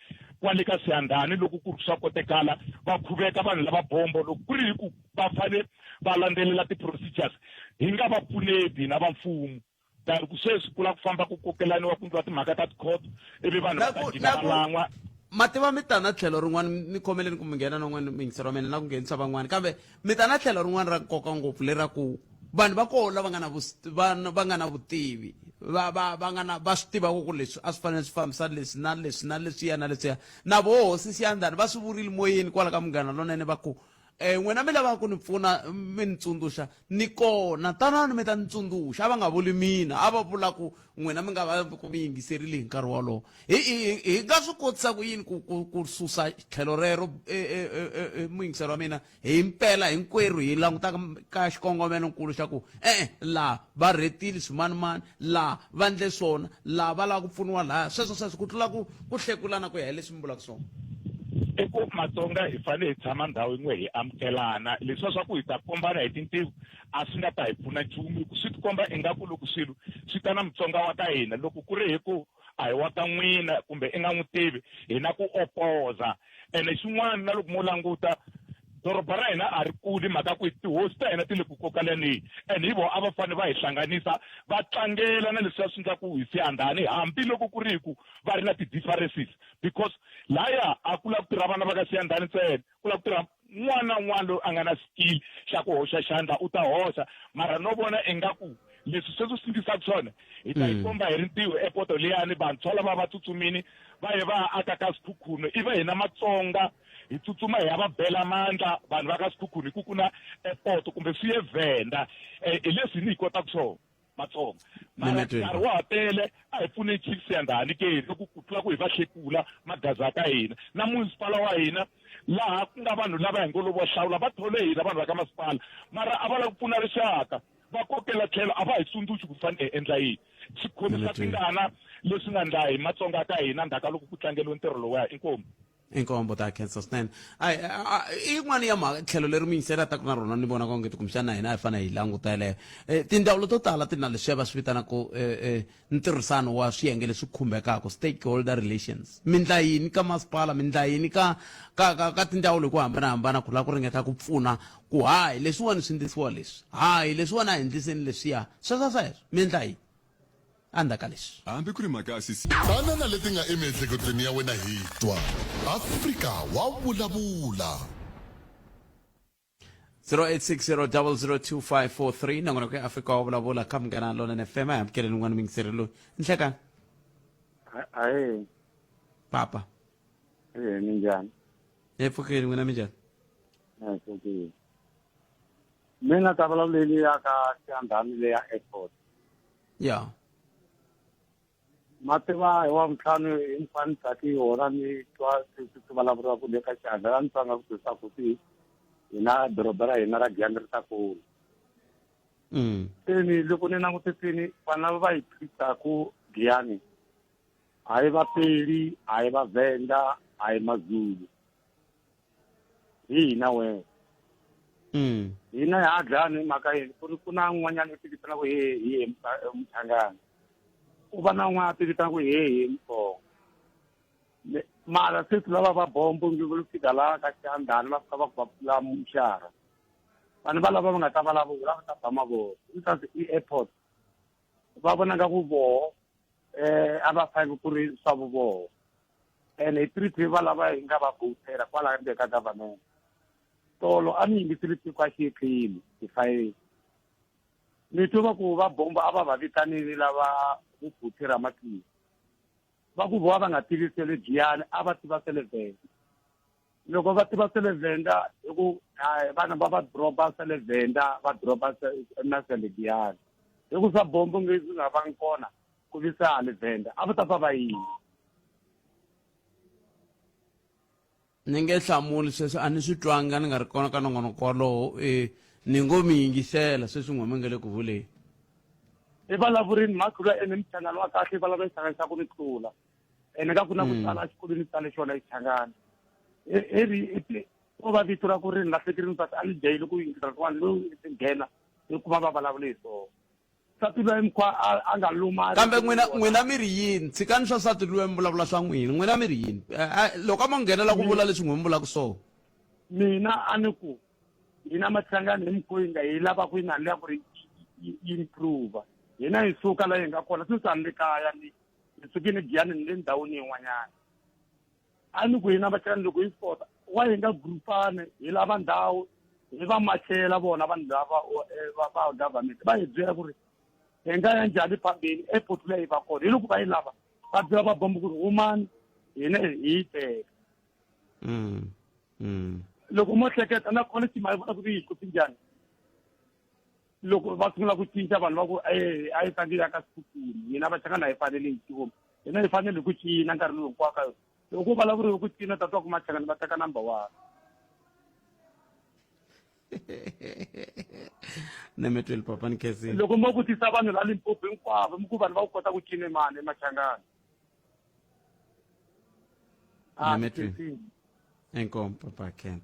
kwale ka Siyandhani loko ku ri swa kotekala, va khuveka vanhu lava bombo loko ku ri hi ku va fane va landzelela ti-procedures, hi nga va pfuneti hina va mfumo? Tani ku sweswi ku lava ku famba ku kokelaniwa, ku endliwa timhaka ta tikhoto, ivi vanhu va ta gina va lan'wa. Ma tiva, mi ta na tlhelo rin'wana, ni khomeleni ku mi nghena na n'wani muyingiseri wa mina na ku nghenisa van'wana, kambe mi ta na tlhelo rin'wana ra nkoka ngopfu leraku vanhu va koho lava nga na va nga na vutivi, va va va nga na va swi tivaka ku leswi a swi fanele swi fambisa leswi na leswi na leswiya na leswiya, na voho hosi Siyandhani va swi vurile moyeni kwala ka Munghana Lonene, va ku n'wina mi lavaka ku ni pfuna mi ni tsundzuxa, ni kona, tanani mi ta ni tsundzuxa. A va nga vuli mina, a va vula ku n'wina mi nga va ku mi yingiserile hi nkarhi wolowo. Hi hi hi nga swi kotisa ku yini ku ku ku susa tlhelo rero, muyingiseri wa mina, hi mpela hinkwerhu hi langutaka ka xikongomelonkulu xa ku e-e, laha va rhetile swimanimani, laha va ndle swona, laha va lava ku pfuniwa lahaya, sweswo sweswo, ku tlula ku ku hlekulana ku ya hi leswi mi vulaka swona? I ku Matsonga hi fanele hi tshama ndhawu yin'we, hi amukelana. Leswiya swa ku hi ta kombana hi tintiho a swi nga ta hi pfuna nchumu, hi ku swi tikomba ingaku loko swilo swi ta na Mutsonga wa ka hina, loko ku ri hi ku a hi wa ka n'wina kumbe i nga n'wi tivi, hi na ku opoza. Ene xin'wana, na loko mo languta doroba ra hina a ri kuli, mhaka ku tihosi ta hina ti le ku kokalaneni, and hi vona a va fanele va hi hlanganisa, va tlangela na leswiya swi endlaku hi Siyandhani, hambiloko ku ri hi ku va ri na ti-differences, because laya a ku lava ku tirha vana va ka Siyandhani ntsena, ku lava ku tirha un'wana na un'wana loyi a nga na skill xa ku hoxa xandla u ta hoxa. Mara no vona ingaku leswi sweswi swi endlisaka swona, hi ta yi komba hi rintiho epoto liyani, vantshwa lava va tsutsumini va ye va ya aka ka Sikhukhune, ivi hina Matsonga hi tsutsuma hi ya va bela mandla vanhu va ka Sikhukhune hi ku ku na airport kumbe swi ye Venda. Hi leswi ni hi kotaka swona Matsonga, mara nkarhi wa ha tele, a hi pfune Chief Siyandhani ke loko ku tlula ku hi va hlekula magaza ka hina na municipal wa hina, laha ku nga vanhu lava hi ngo lovo hlawula va thole hina vanhu va ka masipala, mara a va lava ku pfuna rixaka, va kokela tlhelo, a va hi tsundzuxi ku fanele hi endla yini. Swi khomisa tingana leswi nga ndla hi Matsonga ka hina ndzhaku ka loko ku tlangeriwe ntirho lowuya. Inkomu. Inkombo ta khensa swinene. Ai i yin'wana ya mhaka tlhelo leri muyingiseri a taku na rona, ni vona onge kumbexana na hina a hi fanele hi languta yeleyo. Tindzawulo to tala ti na leswiya va swi vitanaka ntirhisano wa swiyenge leswi khumbekaka, stakeholder relations. Mi ndla yini ka masipala, mi ndla yini ka ka ka ka tindzawulo hi ku hambanahambana ku lava ku ringeta ku pfuna ku hayi leswiwani swi ndlisiwa leswi, hayi leswiwani a hi ndliseni leswiya, sweswo sweswo mi ndla yini endzhaku ka leswi? Hambi ku ri mhaka ya CC. Tana na leti nga emiehleketweni ya wena hi twa. Afrika wa vulavula. 0860002543, nongonoko ya Afrika wa vulavula ka Munghana Lonene FM. A hi amukeleni un'wana muyingiseri loyi. Nhlekani. Ahe. Papa. Eh, minjhani? Hi pfukile, n'wina minjhani? Okay. Mina ta vulavula leyi ya ka Xiyandhani leya airport. Ya. Ma tiva hi wa ntlhanu hinkwani ni tsaki wona ni twa swi vulavuriwaka le ka Xiyandhani a ni twanga ku leswaku swi hina doroba ra hina ra Giyani ri ta kula. Se ni loko ni langutisini vanhu lava va yi phikisaka Giyani a hi Vapedi, a hi Vavhenda, a hi Mazulu. Hi hina wena. Hina ha dlayana hi mhaka yini ku ri ku na un'wanyana u tivitanaka ku he hi ye Muchangana. Ku va na un'wana a tivitanaka ku he hi Mutsonga. Mara sweswi lava va bombo nge va lo fika laha ka Xiyandhani va fika va ku va pfula muxara. Vanhu valava va nga ta vulavula va ta ba mavoko. I airport. Va vona nga ku voho a va fanele ku ri swa vuvoho. Ene hi three va lava hi nga va vhotela kwala ndzeni ka government. Tolo a ni yingisile tiko a xi yetleli hi fayeni. Ni twe va ku va bomba a va va vitanile lava vubutsi ra matilo. Va ku voho a va nga tivi se le Giyani a va tiva se le Venda. Loko va tiva se le Venda hi ku vana va va dropa se le Venda va dropa na se le Giyani. Hi ku swa bombo nge swi nga vangi kona ku visa le Venda a va ta pfa va yini. Ni nge hlamuli sweswi a ni swi twanga ni nga ri kona ka nongonoko wolowo e ni ngo mi yingisela sweswi n'we mi nga le ku vuleni. I vulavurini mhaka ene mchangano wa kahle i vulavula xichangani xa ku ni tlula. Ene ka ku na ku tsala exikolweni ni tsale xona xichangani. I ri ko va vito ra ku ri ni lahlekerile but a ni jahile ku yingisela swin'wana loyi ni nghena ni kuma va vulavule hi swona. Nsati luya mkhwa a nga luma kambe n'wina n'wina mi ri yini tshikani swa nsati luya mi vulavula swa n'wina n'wina mi ri yini loko a mo nghenela ku vula leswi n'we mi vulaka swona. Mina a ni ku hina Machangani hi mukhuva yi nga hi lava ku yi na liya ku ri yi improve hina hi suka la hi nga kona sweswi a ni le kaya ni ni sukile Giyani ni le ndhawini yin'wanyana. A ni ku hina Machangani loko hi swi kota wa hi nga groupani hi lava ndhawu hi va machela vona vanhu lava va va government va hi byela ku ri hi nga ya njhani phambili airport leyi va kona hi loko va yi lava va byela va bombo ku ri humani hina hi yi teka. Loko mo hleketa na kona xima yi vona ku ri yi kopi njhani loko va sungula ku cinca vanhu va ku e a yi fanele ya ka Sekhukhune hina Machangani a hi fanele hi nchumu hina hi fanele hi ku cina nkarhi lowu hinkwawo ka yona loko ku vulavuriwe ku cina ta twa ku Machangani va teka number one. Ne mi twile papa ni khensile. Loko mo vutisa vanhu la Limpopo hinkwavo mi ku vanhu va ku kota ku cina mani eMachangani. Ne mi twile. Inkomu papa Kent.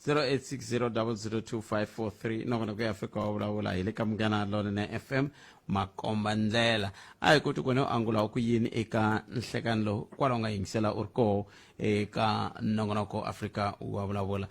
0860002543 nongonoko ya Afrika wa vulavula hi le ka Munghana Lonene FM makomba ndlela a hi koti ku wena u angula ku yini eka nhlekani lowu kwalaho u nga yingisela u ri koho eka nongonoko Afrika wa vulavula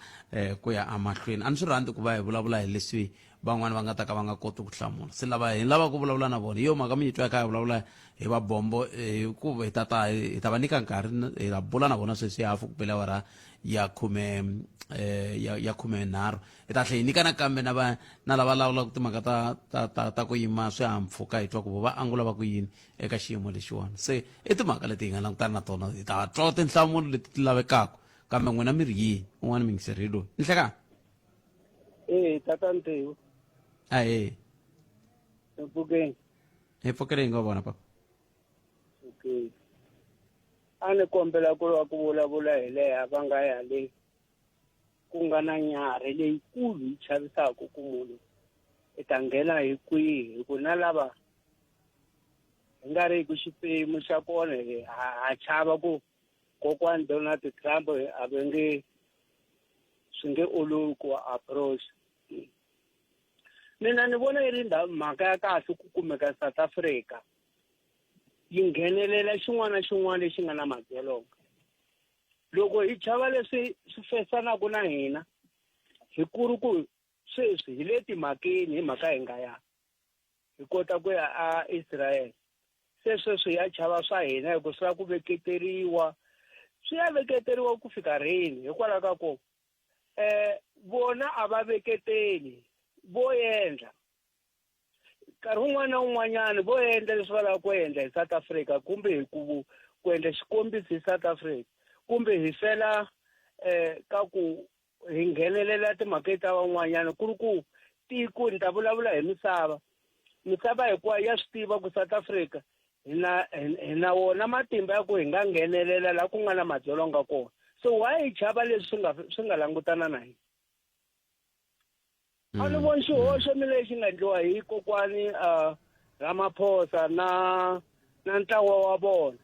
ku ya emahlweni a ni swi rhandzi ku va hi vulavula hi leswi van'wani va nga ta ka va nga koti ku hlamula se lava hi lava ku vulavula na vona hi yo mhaka mi yi twa kha hi vulavula hi va bombo hikuva hi ta ta hi ta va nyika nkarhi hi ta bula na vona sweswi hafu ku bela awara ya khume ya ya 13 hi ta tlhela hi nyika nakambe na va na lava lawulaka timhaka ta ta ta ta ku yima swihahampfhuka hi twa ku vo va angula va ku yini eka xiyimo lexiwani se i timhaka leti hi nga langutana na tona hi ta twa tinhlamulo leti ti lavekaka kambe n'wina mi ri yini un'wana mi yingiseri hi loyi nhlekani. Ee, tata Ntewu. Ahee. Hi pfukeni. Hi pfukile hi ngo vona papa. Okay. A ni kombela ku va ku vulavula hi leya va nga ya le ku nga na nyarhi leyikulu yi chavisaka ku munhu i ta nghena hi kwihi hi ku na lava hi nga ri ku xiphemu xa kona hi ha chava ku kokwani Donald Trump a va nge swi nge olovi ku approach. Mina ni vona yi ri mhaka ya kahle ku kumeka South Africa yi nghenelela xin'wana na xin'wana lexi nga na madzolonga. Loko hi chava leswi swi fesanaka na hina hi ku ri ku sweswi hi le timhakeni hi mhaka hi nga ya hi kota ku ya a Israel se sweswi ya chava swa hina hi ku swi lava ku veketeriwa swi ya veketeriwa ku fika rini hikwalaho ka ku vona a va veketeli vo endla nkarhi wun'wana na wun'wanyana vo endla leswi va lavaka ku endla hi South Africa kumbe hi ku ku endla xikombiso hi South Africa kumbe hi fela ka ku hi nghenelela timhaka ta van'wanyana ku ri ku tiko ni ta vulavula hi misava misava hinkwayo ya swi tiva ku South Africa hi na hi na wona matimba ya ku hi nga nghenelela laha ku nga na madzolonga kona so why hi chava leswi swi nga swi nga langutana na hina a ni voni xihoxo mina lexi nga endliwa hi kokwani Ramaphosa na na ntlawa wa vona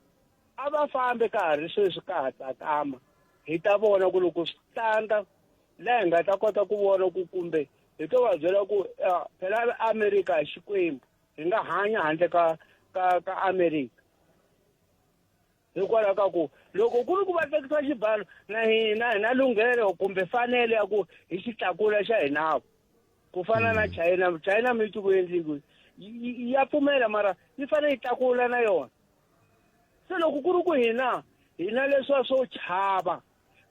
a va fambi ka ha ri sweswi ka ha tsakama hi ta vona ku loko swi tanda laha hi nga ta kota ku vona ku kumbe hi to va byela ku phela America hi Xikwembu hi nga hanya handle ka ka ka America hikwalaho ka ku loko ku ri ku va tlekisa xibalo na hina hi na lunghelo kumbe fanele ya ku hi xi tlakula xa hina ku fana na China China mi twi ku endli ya pfumela mara yi fanele yi tlakula na yona se loko ku ri ku hina hina leswiya swo chava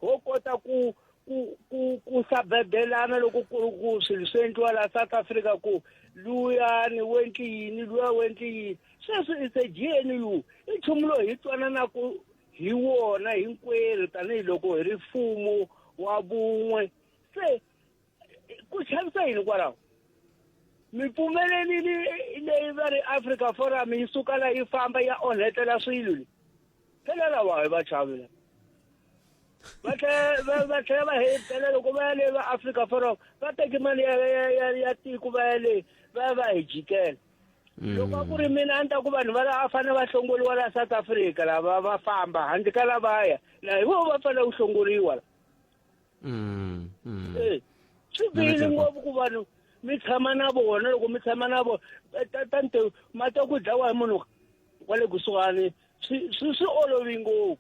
ho kota ku ku ku ku sabedelana loko ku ri ku swilo swi endliwa laha South Africa ku luyani wu endli yini luya wu endli yini sweswi is a G_N_U i nchumu lowu hi twananaku hi wona hinkwerhu tanihiloko hi ri mfumo wa vun'we se ku chavisa yini kwalaho mi pfumelelile leyi va ri Africa Forum yi suka la yi famba ya onhetela swilo le phela lava hi va chavi la va tlhela va tlhela va hetela loko va ya le va Africa Forum va teke mali ya ya ya ya tiko va ya le va ya va hi jikela loko a ku ri mina a ni ta ku vanhu va la a fanele va hlongoriwa la South Africa lava va famba handle ka lavaya la hi vona va fanele ku hlongoriwa la Eh, swi bihile ngopfu ku vanhu mi tshama na vona loko mi tshama na vona tante ma twa ku dlawa hi munhu wa le kusuhani swi swi swi olovi ngopfu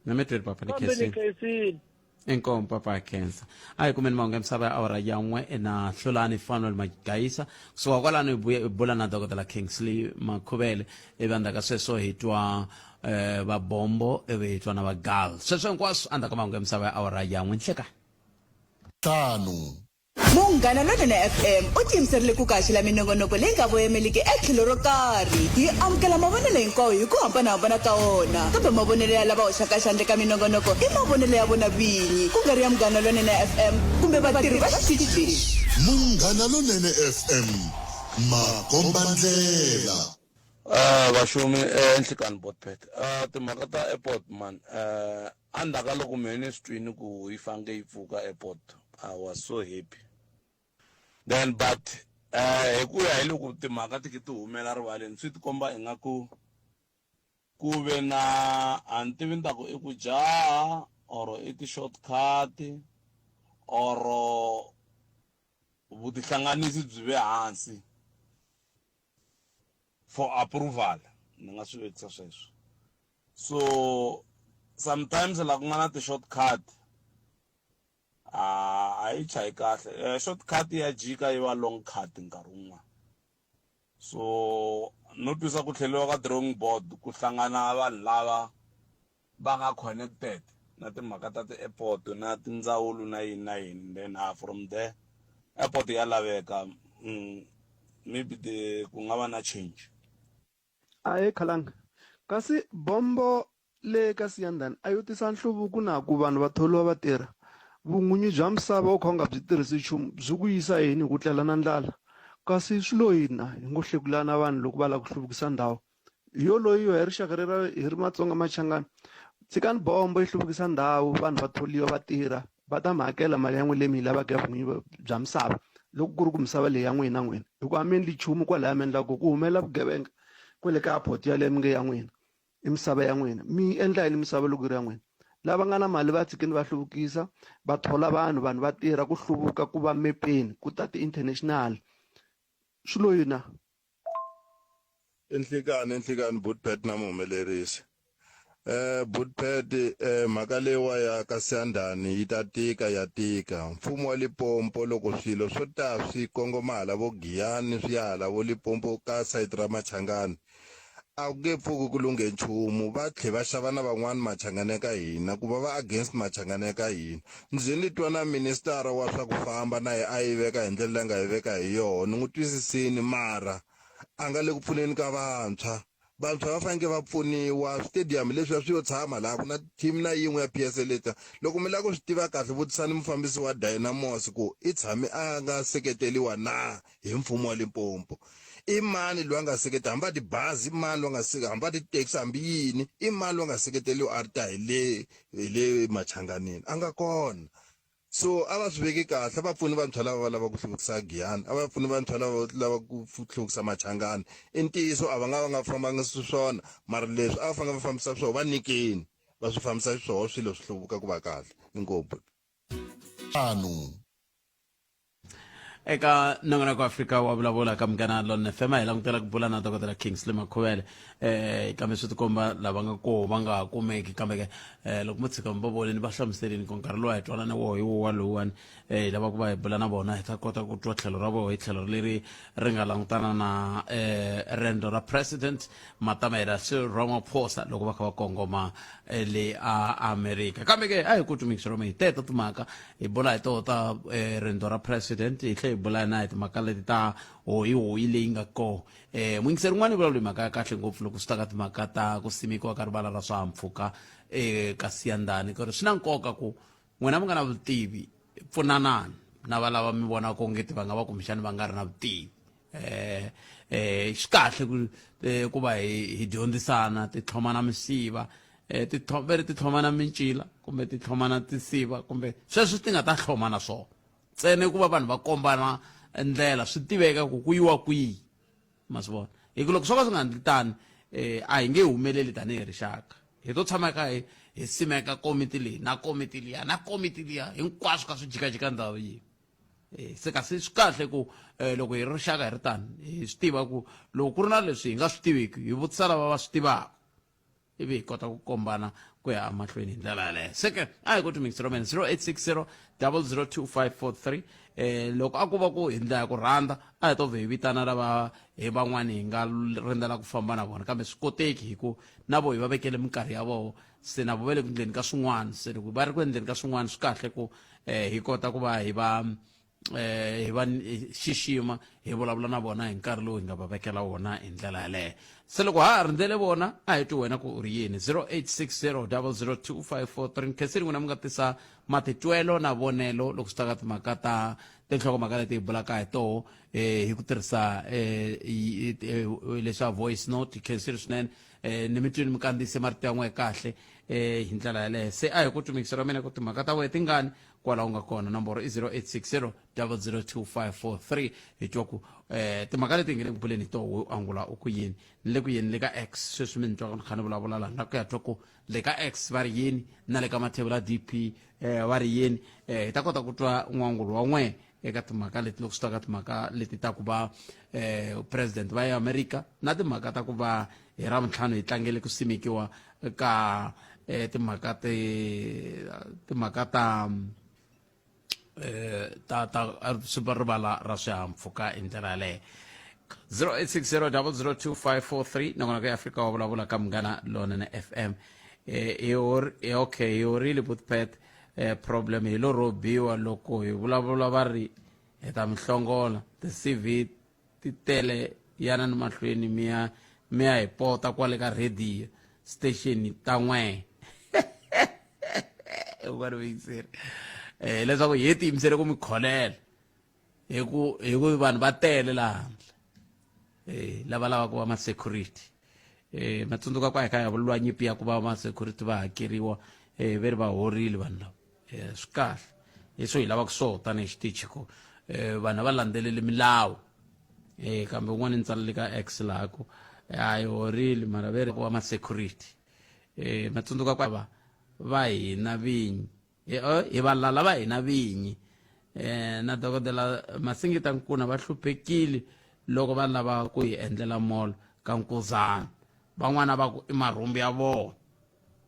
Na mi tweli papa ni kambe ni khensile khensile inkomu papa khensa a hi kumeni mahungu ya misava ya awara ya n'we na hlulani fanuel magayisa kusuka kwalano hi buya hi bula na dokodela kingsley makhuvele ivi endzhaku ka sweswo hi twa eh, va bombo ivi hi twa na va gal sweswo hinkwaswo endzhaku ka mahungu ya misava ya awara ya n'we nhlekani Ntlhanu. Munghana Lonene FM u tiyimiserile ku ku haxela minongonoko leyi nga voyemeliki etlhelo ro karhi. Hi amukela mavonelo hinkwawo hi ku hambanahambana ka wona, kambe mavonelo ya lava hoxaka xandla eka minongonoko i mavonelo ya vona vinyi, ku nga ri ya Munghana Lonene FM kumbe vatirhi va xitichi lexi. Munghana Lonene FM, makombandlela. Vaxumi enhlikani Botpet timhaka ta airport man endzhaku ka loko mehe ni swi twini ku yi faneke yi pfuka airport I was so happy then but hi ku ya hi loko timhaka ti khe ti humela rivaleni swi tikomba ingaku ku ve na a ni tivi ni ta ku i ku jaha or i ti-short cut or vutihlanganisi byi ve hansi for approval ni nga swi vekisa sweswo so sometimes la ku nga na ti-short cut a yi chayi kahle eh, short cut ya jika yi va long cut nkarhi wun'wana so no twisa ku tlheliwa ka drawing board ku hlangana vanhu lava va nga connected na timhaka ta ti-airport na tindzawulo na yini na yini then ah, from there airport ya laveka mm, maybe the, ku nga va na change Ahee Khalanga. Kasi bombo le ka Siyandhani a yo tisa nhluvuko na ku vanhu va thoriwa va tirha? Vun'winyi bya misava u kha u nga byi tirhisi nchumu byi ku yisa yini hi ku tlela na ndlala? Kasi swi lo yini na hi ngo hlekulana vanhu loko va lava ku hluvukisa ndhawu? Hi yoloyiwa hi rixaka rera hi ri Matsonga Machangani. Tshikani bombo yi hluvukisa ndhawu vanhu va thoriwa va tirha va ta mi hakela mali ya n'wina leyi mi yi lavaka ya vun'winyi bya misava loko ku ri ku misava leyi ya n'wina n'wina hikuva a mi endli nchumu kwalaya mi endlaka ku humelela vugevenga kwale ka airport yaleyo mi nge ya n'wina i misava ya n'wina mi endla yini misava loko yi ri ya n'wina lava nga na mali va tshikini va hluvukisa va thola vanhu vanhu va tirha ku hluvuka ku va mepeni ku ta ti-international swi lo yini na Inhlikani inhlikani Bootpet na muhumelerisi eh Bootpet eh mhaka leyiwa ya ka Siyandhani yi ta tika ya tika mfumo wa Limpopo loko swilo swo ta swi kongoma hala vo Giyani swi ya hala vo Limpopo ka sayiti ra Machangani a ku nge pfuki ku lunghe nchumu va tlhe va xava na van'wani Machangani ya ka hina ku va va against Machangani ya ka hina ndzi ni twa na minister wa swa ku famba na ye a yi veka hi ndlela leyi a nga yi veka hi yona ni n'wi twisisini mara a nga le ku pfuneni ka vantshwa. Vantshwa va fanekele va pfuniwa. Switediyamu leswiya swi yo tshama laha, ku na team na yin'we ya PSL leta. Loko mi lava ku swi tiva kahle vutisani mufambisi wa Dynamos ku i tshame a nga seketeliwa na hi mfumo wa Limpopo. I mani loyi a nga seketela hambi va tibazi, i mani loyi a nga seke hambi va ti-taxi hambi yini, i mani loyi a nga seketeliwa a ri ta hi le hi le Machanganini? A nga kona. So a va swi veki kahle, a va pfuni vantshwa lava va lava ku hluvukisa Giyani, a va pfuni vantshwa lava va lava ku hluvukisa Machangani. I ntiyiso a va nga va nga fambanga swona, mara leswi a va fanele va fambisa swona va nyikeni va swi fambisa xiswona swilo swi hluvuka ku va kahle. Inkomu buti. Tano. Eka nongonoko wa Afrika wa vulavula ka Munghana Lonene FM hi langutela ku bula na dokodela Kingsley Makhuvele eh kambe swi tikomba lava nga koho va nga ha kumeki kambe ke eh loko mo tshika mi va vonini va hlamuseleni ku nkarhi lowu a hi twanane woho hi wowa lowuwani eh hi lava ku va hi bula na vona hi ta kota ku twa tlhelo ra voho hi tlhelo leri ri nga langutana na eh rendzo ra president Matamela Cyril Ramaphosa loko va kha va kongoma eh, le a Amerika kambe ke a hi ku twi mixero hi teto timhaka hi bula hi toho ta eh, riendzo ra president hi tlhe hi bula na hi timhaka leti ta hoyihoyi leyi nga koho um muyingiseri un'wana i vulavula hi mhaka ya kahle ngopfu loko swi ta ka timhaka ta ku simekiwa ka rivala ra swihahampfhuka um ka siyandhani ku ri swi na nkoka ku n'wina mi nga na vutivi pfunanani na va lava mi vonaka ongeti va nga va kumbexani va nga ri na vutivi eh eh swi kahle ku eh, ku va hi hi dyondzisana ti tlhomana misiva eh ti ve ri ti tlhomana mincila kumbe ti tlhomana tisiva kumbe sweswi ti nga ta tlhomana swona ntsena ku va vanhu va kombana ndlela swi tiveka ku ku yiwa kwihi ma swi vona hi ku loko swo ka swi nga endli tani eh a hi nge humeleli tanihi rixaka hi to tshama ka hi hi simeka komiti leyi na komiti liya na komiti liya hinkwaswo ka swi jikajika ndhawu yin'we Eh, se kasi swi kahle ku eh, loko hi ri rixaka hi ri tani hi swi tiva ku loko ku ri na leswi hi nga swi tiviki hi vutisa lava va swi tivaka ivi hi kota ku kombana ku ya emahlweni hi ndlela yaleyo se ke a hi ku timixero mene 0860 002543 eh loko a ku va ku hi ndlela ya ku rhandza a hi to vhe hi vitana lava hi van'wani hi nga rindzela ku famba na vona kambe swi koteki hi ku na vo hi va vekele minkarhi ya voho se na vo va le ku endleni ka swin'wana se loko va ri ku endleni ka swin'wana swi kahle ku eh hi kota ku va hi va eh hi va xixima hi vulavula na vona hi nkarhi lowu hi nga va vekela wona hi ndlela yaleyo se loko ha ha rindzele vona a hi twi wena ku u ri yini 0860 002543 nkhensini n'wina mi nga tisa matitwelo na vonelo loko swi ta ka timhaka ta tinhlokomhaka leti hi bulaka hi toho eh hi ku tirhisa eh leswa voice note khensini swinene eh ni mi twini mi kandziyise marito ya n'we kahle eh hi ndlela yaleyo se a hi ku tumikisa ra mina ku timhaka ta wena tingani kwala u nga kona nomboro i 0860 002543 hi twa ku eh timhaka leti hi nge le ku buleni hi toho u angula u ku yini ni le ku yeni le ka x sweswi mi ni twaka ni kha ni vulavula laha na ku ya twa ku le ka x va ri yini na le ka mathevula dp eh va ri yini eh hi ta kota ku twa n'wangulo wa n'we eka timhaka leti loko swi ta ka timhaka leti ta ku va eh president va ya America na timhaka ta ku va hi Ravuntlhanu hi tlangele ku simekiwa ka eh timhaka ti timhaka ta eh ta ta rivala ra swihahampfhuka hi ndlela yaleyo 0860002543 nongonoko ya Afrika wa vulavula ka Munghana Lonene FM eh hi okay hi horile Butpet eh, problem hi lo rhobiwa loko hi vulavula va ri hi ta mi hlongola ti-cv ti tele yana ni mahlweni mi ya mi ya hi pota kwale ka radio station ta n'we un'wana vuyiseri um leswaku hi tiyimisele ku mi kholela hi ku hi ku vanhu va tele laha handle eh lava lavaka va ma-security eh ma tsundzuka kwa hi kha hi vuriwa nyimpi ya ku va ma-security va hakeriwa eh ve ri va horile vanhu lava eh swi kahle hi swo hi lavaka swoho tanihi xitichi ku eh vanhu a va landzeleli milawu eh kambe un'wana ni tsalele ka x laha ku a hi horile mara ve ri va ma-security eh ma tsundzuka kwa va va hina vinyi hi eh, hi valala va hina vinyi eh na dokodela Masingita Nkuna va hluphekile loko va lava ku hi endlela mall ka Nkuzana van'wana va ku i marhumbi ya vona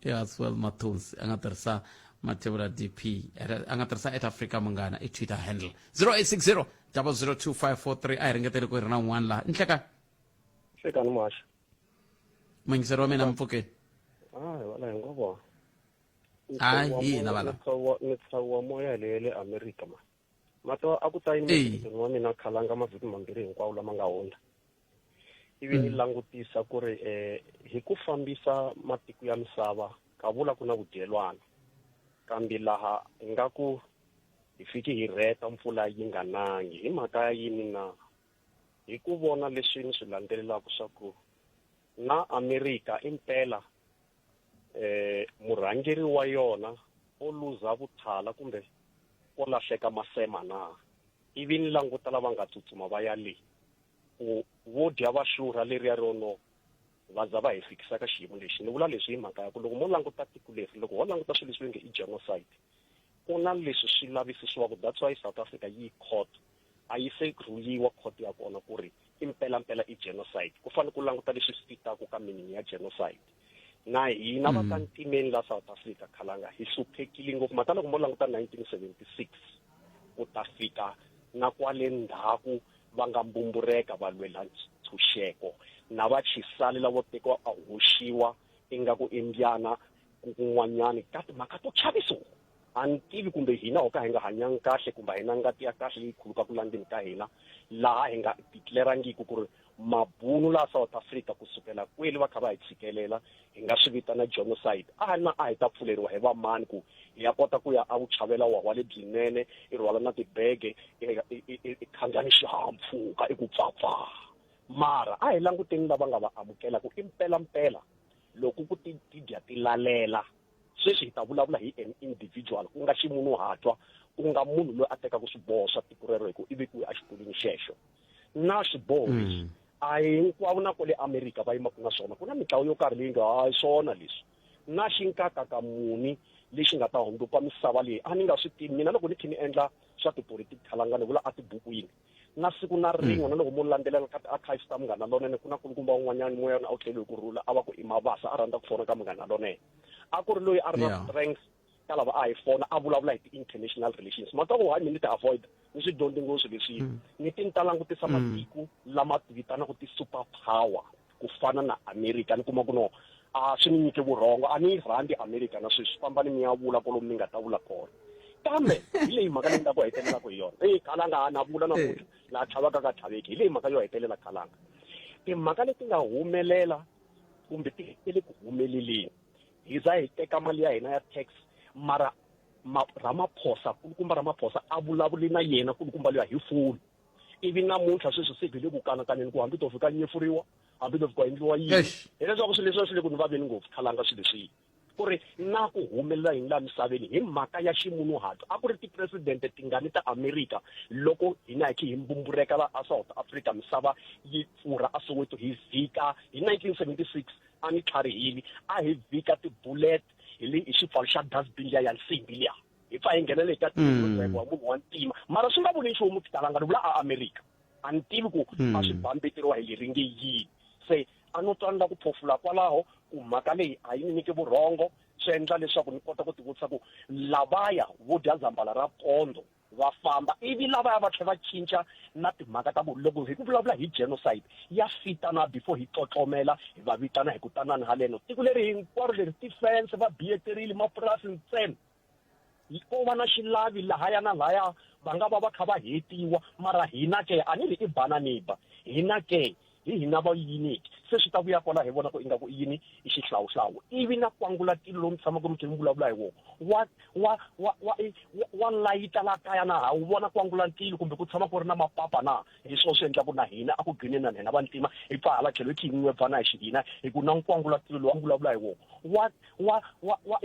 i Aswell Mathonsi a nga tirhisa Mathebula DP a nga tirhisa at Africa Munghana i Twitter handle 0860 002543 a hi ringetele ku ri na un'wana laha nhleka Hlekani muhaxi. muyingiseri wa mina mpfukeni Ah, hi vona hi ngo vona. Hayi, hi hina valava. Mitshawu wa moya le le America ma. Matwa a ku ta yini Eyi. miehleketweni wa mina khalanga mavhiki mambirhi hinkwawo lama nga hundza. Ivi ni langutisa ku ri hi ku fambisa matiko ya misava ka vula ku na vudyelwana kambe laha ingaku hi fiki hi rheta mpfula yi nga nangi hi mhaka ya yini na hi ku vona leswi ni swi landzelelaka swa ku na Amerika impela eh murhangeri wa yona o luza vuthala kumbe ko lahleka masema na ivi ni languta lava nga tsutsuma va ya le ku vo dya va xurha leriya ro no va za va hi fikisa ka xiyimo lexi ni vula leswi hi mhaka ya ku loko mo languta tiko leri loko ho languta swilo leswi nge i genocide ku na leswi swi lavisisiwaka that's why South Africa yi court a yi se rhuliwa court ya kona ku ri i mpelampela i genocide ku fanele ku languta leswi swi fitaka ka meaning ya genocide na hina va ka ntimeni la South Africa khalanga hi hluphekile ngopfu mhaka loko mo languta 1976 ku ta fika na kwale ndzhaku va nga mbumbureka va lwela ntshunxeko na va chisale lavo tekiwa a hoxiwa ingaku i mbyana ku kun'wanyani ka timhaka to chavisa a ni tivi kumbe hina ho ka hi nga hanyanga kahle kumbe a hi na ngati ya kahle leyi khulukaka la ndzeni ka hina laha hi nga declarangiku ku ri mabunu laha South Africa kusukela kwele va kha va hi tshikelela hi nga swi vitana genocide a na a hi ta pfuleriwa hi vamani ku hi ya kota ku ya a vuchavela wahwa lebyinene i rhwala na tibege i khandziya ni xihahampfhuka i ku pfapfa mara a hi languteni lava nga va amukela ku i mpelampela loko ku ti ti dya ti lalela sweswi hi ta vulavula hi an individual ku nga ximunhuhatwa ku nga munhu loyi a tekaka swiboho swa tiko rero hi ku i vekiwe exitulwini xexo na swiboho leswi a hinkwavo na kwale America va yimaka na swona ku na mitlawa yo karhi leyi nga hayi swona leswi na xinkakaka muni lexi nga ta hundzuka misava leyi a ni nga swi tivi mina loko ni khe ni endla swa tipolitiki khalanga ni vula etibukwini na siku na rin'we na loko mo landzelela ka ti-archives ta Munghana Lonene ku na kulukumba un'wanyana moya a wu tlheli hi ku rhula a va ku i Mavasa a rhandza ku fona ka Munghana Lonene a ku ri loyi a ri na strength ka lava a hi fona a vulavula hi ti-international relations mhaka ku hayi mi ni ti-avoid ni swi dyondzi ngopfu leswiya ni ti ni ta langutisa matiko lama ti vitanaka ti-super power ku fana na America ni kuma ku no a swi ni nyike vurhongo a ni yi rhandzi America na sweswi fambani mi ya vula kolomu mi nga ta vula kona kambe hi leyi mhaka leyi ni ta ku hetelelaka hi yona eyi khalanga a na vula namuntlha laha tlhavaka ka tlhaveki hi leyi mhaka yo hetelela khalanga timhaka leti nga humelela kumbe ti le ku humeleleni hi za hi teka mali ya hina ya tax mara Ramaphosa kulukumba Ramaphosa a vulavuli na yena kulukumba luya hi foni ivi namuntlha sweswi se hi le ku kanakaneni ku hambi to fika nyefuriwa hambi to fika endliwa yini hileswaku swilo leswiya swi le ku ni vaveni ngopfu khalanga swilo leswiya ku ri na ku humelela yini laha misaveni hi mhaka ya ximunhuhatwa a ku ri tipresidente tingani ta America loko hina hi khe hi mbumbureka la a South Africa misava yi pfurha a Soweto hi vhika hi 1976 a ni tlharihile a hi vhika ti-bullet hi le hi xipfalo xa dustbin liya ya nsimbi liya hi pfa hi nghenele hi ka tiko wa munhu wa ntima mara swi nga vuli nchumu talanga ni vula a America a ni tivi ku a swi bambeteriwa hi leri nge yini se a no twa ni la ku phofula kwalaho ku mhaka leyi a yi ni nyiki vurhongo swi endla leswaku ni kota ku tivutisa ku lavaya vo dya zambala ra pondo va famba ivi lavaya va tlhela va cinca na timhaka ta ku loko hi ku vulavula hi genocide ya fita na before hi tlotlomela hi va vitana hi ku tanani haleno tiko leri hinkwaro leri ti-fence va biyeterile mapurasi ntsena ko va na xilavi lahaya na lahaya va nga va va kha va hetiwa mara hina ke a ni ri i bana ni ba hina ke hi hina va yiniki se swi ta vuya kwala hi vona ku ingaku i yini i xihlawuhlawu ivi na kwangulatilo lowu mi tshamaka mi khe mi vulavula hi wona wa wa wa wa wa layita la kaya na ha wu vona kwangulatilo kumbe ku tshama ku ri na mapapa na hi swona swi endlaku na hina a ku gcineni na hina vantima hi pfa hala tlhelo hi khe hi n'webvana hi xihina hi ku na nkwangulatilo lowu a mi vulavula hi wona wa wa wa wa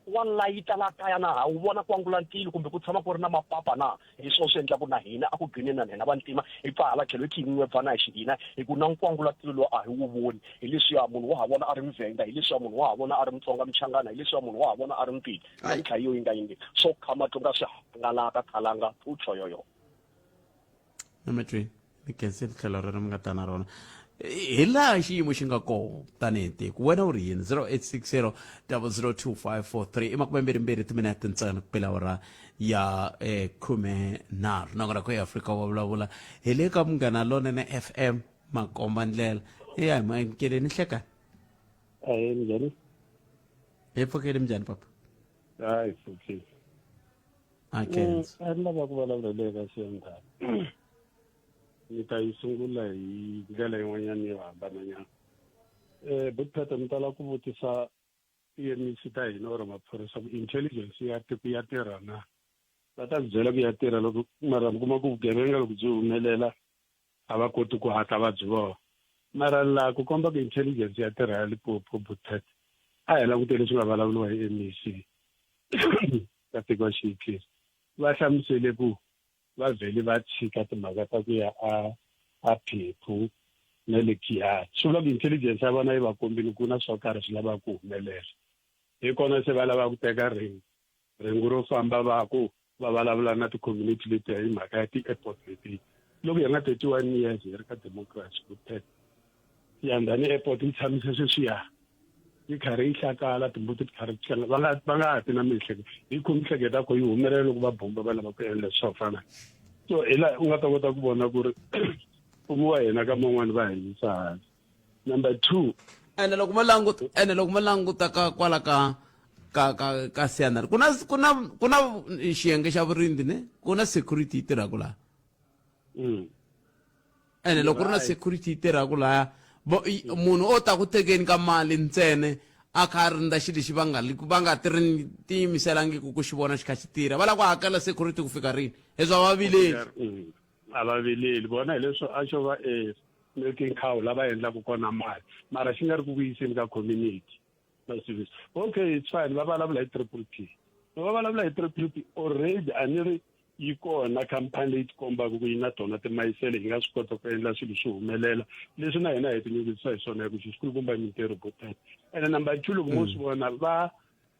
wa layita la kaya na ha wu vona kwangulatilo kumbe ku tshama ku ri na mapapa na Hi swona swi endlaku na hina a ku gcineni na hina vantima hi pfa hala tlhelo hi khe hi n'webvana hi xihina hi ku na nkwangulatilo lowu a hi wu voni. Hi leswiya munhu wa ha vona a ri Muvhenda, hi leswiya munhu wa ha vona a ri Mutsonga Muchangana, hi leswiya munhu wa ha vona a ri Mupedi. Namuntlha hi yo yingayingi swo kha matlunga swi hangalaka khalanga u choyoyo. Emetweni. Ni khensile tlhelo rero mi nga ta na rona hi laha xiyimo xi nga kona tanihi tiko wena u ri yini 0860 002543 i makumembirhimbirhi timinete ntsena ku pela awara ya 13 nakona ku eafrika wa vulavula hi le ka Munghana Lonene FM makomba ndlela ya hi maamkeleni hlekani. Ahee, minjhani? Hi pfukile, minjhani papa? Hayi, pfukile. A khensa. A ni lava ku vulavula le ka xiyengana. Ni ta yi sungula hi ndlela yin'wanyana yo hambananyana. Butphete mi tala ku vutisa ti-MEC ta hina or maphorisa ku intelligence ya tiko ya tirha na. Va ta ku byela ku ya tirha loko mara mi kuma ku vugevenga loko byi humelela a va koti ku hatla va byi vona. Mara laha ku komba ku intelligence ya tirha ya Limpopo Butphete a hi languteli leswi nga vulavuriwa hi MEC ka tiko xiyikisi. Va hlamusele ku va vhele va tshika timhaka ta ku ya a a phephu na le Giyani. Swi vula ku intelligence ya vona yi va kombile ku na swo karhi swi lavaka ku humelela. Hi kona se va lava ku teka rhengu rhengu ro famba va ku va vulavula na ti-community letiya hi mhaka ya ti-airport letiya. Loko hi ri na 31 years hi ri ka democracy ku Yandhani airport yi tshamise sweswiya yi karhi yi hlakala timbuti ti karhi ti tlanga va nga va nga ha ti na miehleketo hi khomi miehleketo ya ko yi humelela loko va bomba va lava ku endla swo fana so hi laha u nga ta kota ku vona ku ri mfumo wa hina ka man'wani va hi yisa hansi number 2 ene loko mo languta ene loko mo languta ka kwala ka ka ka ka Siyanani ku na ku na ku na xiyenge xa vurindzi ne ku na security yi tirhaka laha Ene loko ku ri na security yi tirhaka laya munhu o ta ku tekeni ka mali ntsene a kha a rindza xilo lexi va nga va nga tiyimiselangiki ku xi vona xi kha xi tirha va lava ku hakela security ku fika rini leswi a va vileli. A va vileli vona hileswo a xo va e milking cow lava endlaka kona mali mara xi nga ri ku vuyiseni ka community ma swi tivisa okay it's fine va vulavula hi triple P va vulavula hi triple P already a ni ri yi kona khampani leyi tikombaka ku yi na tona timayisele yi nga swi kota ku endla swilo swi humelela leswi na hina hi tinyungubyisa hi swona hi ku xi xikulukumba mintirho boteta ene number 2 loko mo swi vona va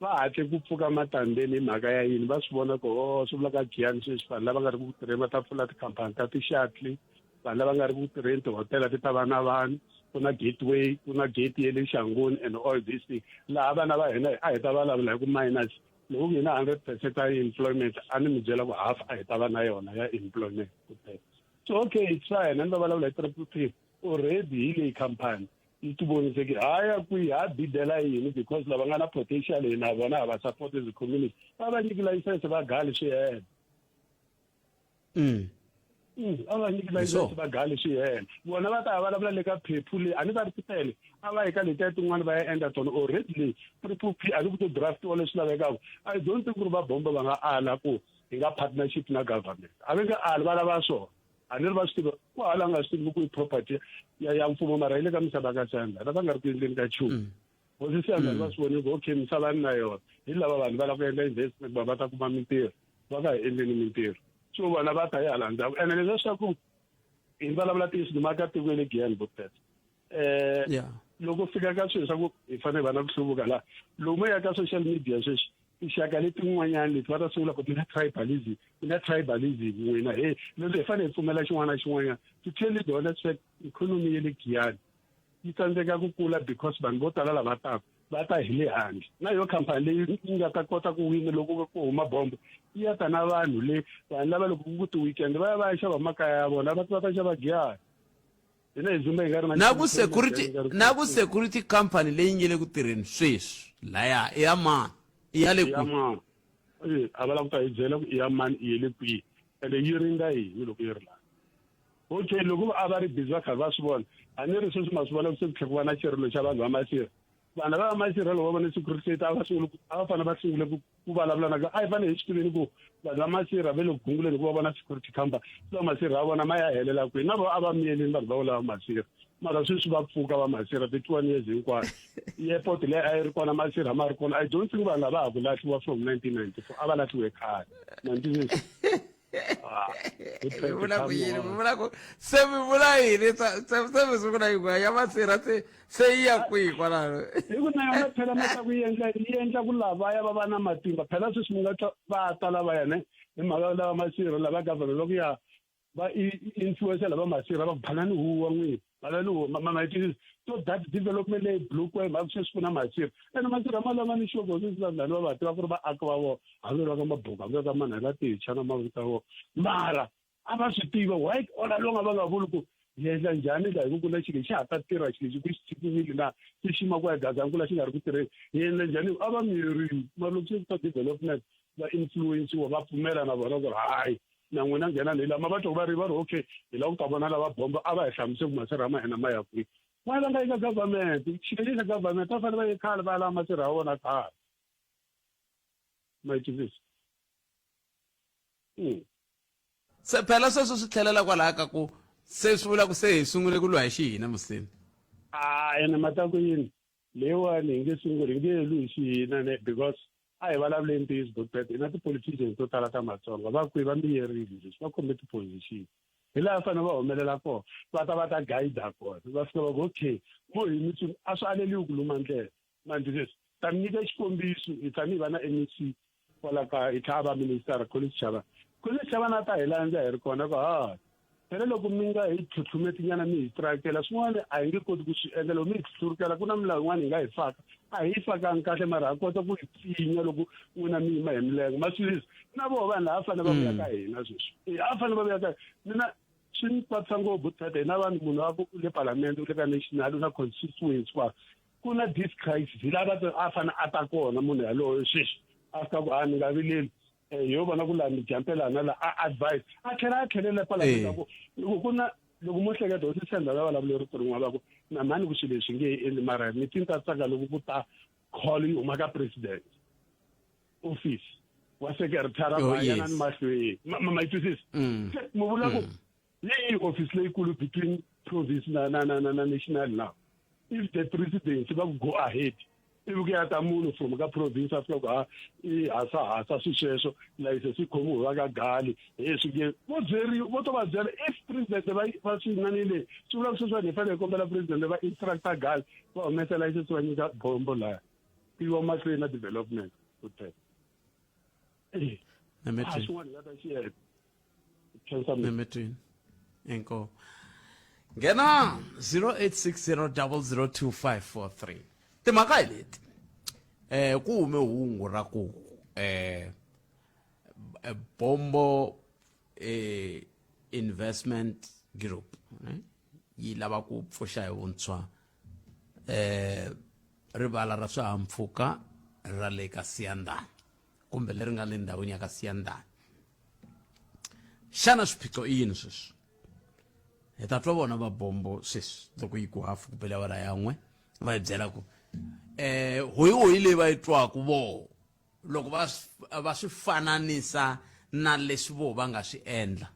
va hatle ku pfuka matandeni hi mhaka ya yini va swi vona ku o swi vula ka Giyani sweswi vanhu lava nga ri ku tirheni va ta pfula tikhampani ta ti-shuttle vanhu lava nga ri ku tirheni tihotela ti ta va na vanhu ku na gateway ku na gate ya le Shangoni and all this thing laha vana va hina a hi ta vulavula hi ku minus loko ku hi na 100% ya employment a ni mi byela ku half a hi ta va na yona ya employment so okay it's fine a ni va vulavula hi triple P already hi leyi company yi ti vonise ku haya kwihi ha bidela yini because lava nga na potential hina vona ha va support as a community va va nyiki license va gali swi hela A va nyiki license va gali swi hela vona va ta ya vulavula le ka phephu leyi a ni va ri titele a va yi ka letiya tin'wana va ya endla tona already leyi triple P a ni ku to draftiwa leswi lavekaka I don't think ku ri va bomba va nga ala ku hi nga partnership na government a va nge ali va lava swona a ni ri va swi tiva ku hala nga swi tivi ku i property ya ya mfumo mara yi le ka misava ka sandla va nga ri ku endleni ka nchumu hosi sandla va swi vonile ku okay misava ni na yona hi lava vanhu va lava ku endla investment va va ta kuma mintirho va nga hi endleni mintirho so vona va ta yi hala ndzhaku ene leswaku hi vulavula ntiyiso ni maka tiko ya le Giyani Botpet loko fika ka swilo swa ku hi fanele va na ku hluvuka laha lomu ya ka social media sweswi tinxaka letin'wanyana leti va ta sungula ku ti na tribalism ti na tribalism n'wina he leswi hi fanele hi pfumela xin'wana na xin'wanyana to tell you the honest fact economy ya le Giyani yi tsandzeka ku kula because vanhu vo tala lava taka va ta hi le handle na yo khampani leyi yi nga ta kota ku wina loko ku huma bombo yi ya ta na vanhu le vanhu lava loko ku ti-weekend va ya va ya xava makaya ya vona va ta xava Giyani hina hi dzumba hi nga ri na na ku security na ku security company leyi nge le ku tirheni sweswi laya i ya mani i ya le kwihi a va lava ku ta hi byela ku i ya mani i ye le kwihi ende yi ringa yini loko yi ri laha okay loko a va ri busy va karhi va swi vona a ni ri sweswi ma swi vona ku se ku tlhela ku va na xirilo xa vanhu va masirha vanhu va masirha loko va vone security state a va sungule a va fanele va sungule ku ku vulavula na a hi fanele hi swi tiveni ku vanhu va masirha va le ku gunguleni ku va vona security company va masirha ya vona ma ya helela kwihi na vo a va miyelini vanhu va volava masirha mara sweswi va pfuka va masirha 31 years hinkwayo airport leyi a yi ri kona masirha ma ri kona I don't think vanhu lava ha ku lahliwa from 1994 a va lahliwe khale 19 mi vula ku yini mi vula ku se mi vula yini se mi sungula yi ya masirha se se yi ya kwihi kwalano hi ku na yona phela ma ta ku yi endla yi endla ku lavaya va va na matimba phela sweswi mi nga twa va ta lavaya ne hi mhaka lava masirha lava government va ku ya va influencer lava masirha va ku phanani huwa n'wini phanani huwa ma yi twisisa so that development leyi blockiwa hi mhaka sweswi ku na masirha ene masirha ma lava ni xoko sweswi vanhu lava va tiva ku ri vaaki va vona hambi va ka mabuku hambi va ka manhela ticha na mavito ya vona mara a va swi tiva why all along a va nga vuli ku hi endla njhani la hi ku kula xilo xa ha ta tirha xilo lexi ku xi tshikiwile na xi xima ku ya Gazankula xi nga ri ku tirheni hi endla njhani a va miyerini mara loko se ku ta development va influensiwa va pfumela na vona ku ri hayi na n'wina nghenani hi lama va twa va ri va ri okay hi lava ku ta vona lava bombo a va hi hlamusele ku masirha ma hina ma ya kwihi why va nga yi ka government xilo lexi xa government va fanele va ye khale va ya lava masirha ya vona khale ma yi twisisa mm. Se phela sweswo swi tlhelela kwalaya ka ku se swi vula ku se hi sungule ku lwa hi xihina musini. A ene mata ku yini leyiwani hi nge sunguli hi nge lwi hi xihina ne because a hi vulavuleni ntiyiso Doctor hi na ti-politicians to tala ta Matsonga va kwihi va miyerile leswi va khome ti-position hi laha fanele va humelela kona va ta va ta guide kona va fika va ku okay mo hi mi a swi aleliwi ku luma ndlela Manjhe leswi ta mi nyika xikombiso hi tshame hi va na MEC kwala ka hi tlhela va minister Collins Chabane Collins Chabane a ta hi landza hi ri kona ku ha phela loko mi nga hi tlhutlhumetinyana mi hi trakela swin'wana a hi nge koti ku swi endla loko mi hi tlhutlhurukela ku na milawu yin'wana hi nga yi faka a hi yi fakangi kahle mara ha kota ku yi pfinya loko n'wina mi yima hi milenge ma swi na voho vanhu lava fanele va vuya ka hina sweswi a fanele va vuya ka mina swi ni kwatisa ngopfu tata hina vanhu munhu wa ku u le palamende u le ka national u na constituency kwa ku na this crisis hi lava a fane a ta kona munhu yaloyo sweswi a fika ku a ni nga vileli eh, yo vona ku laha mi jampelana la a advice a tlhela a tlhelela palamende ku loko ku na loko mo hleketa hosi senda va vulavule rito rin'wana va ku na mhani ku swilo leswi nge he endli mara mi ti ta tsaka loko ku ta call yi huma ka president office wa secretary oh, va yana ni mahlweni ma yi twisisa mm. mi vula ku mm. leyi office leyikulu between province na na na na, na national now if the presidency va ku go ahead ivi ku ya ta munhu from ka province a fika ku ha i hasa hasa swi sweswo layisense yi khomiwe va ka gali he swi nge vo byeriwa vo to va byela if president va va swi nanile swi vula ku sweswiwani hi fanele hi kombela president va instructor gali va humesa layisense va nyika bombo laya ku yiwa mahlweni na development ku teka eh a xin'wana hi nga ta xi endla Nemetwini. Inkomo. Nghena 0860002543. Timhaka hi leti. Eh ku hume hungu ra ku eh Bombo eh Investment Group eh, yi lava ku pfuxa hi vuntshwa eh rivala ra swihahampfhuka ra le ka Siyandhani kumbe leri nga le ndhawini ya ka Siyandhani. Xana swiphiqo i yini sweswi? Hi ta twa vona va bombo sweswi loko yi ku hafu ku bele awara ya n'we va hi byela ku eh hoyihoyi leyi va yi twaka voho loko va va swi fananisa na leswi voho va nga swi endla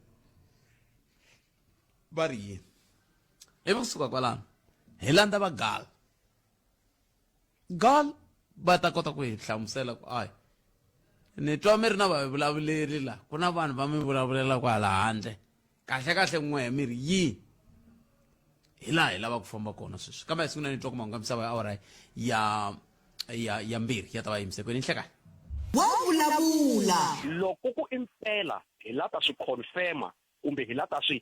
va ri yini ivi kusuka kwalano hi landza va gal gal va ta kota ku hi hlamusela ku ayi ni twa mi ri na vavulavuleri la ku na vanhu va mi vulavulela kwala handle kahle kahle n'we mi ri yini hi laha hi lava ku famba kona sweswi kambe hi sungula ni twa ku mahungu ya misava ya awara ya ya ya mbirhi ya ta va yimisekweni nhlekani wa vulavula loko ku impela hi la ta swi confirma kumbe hi la ta swi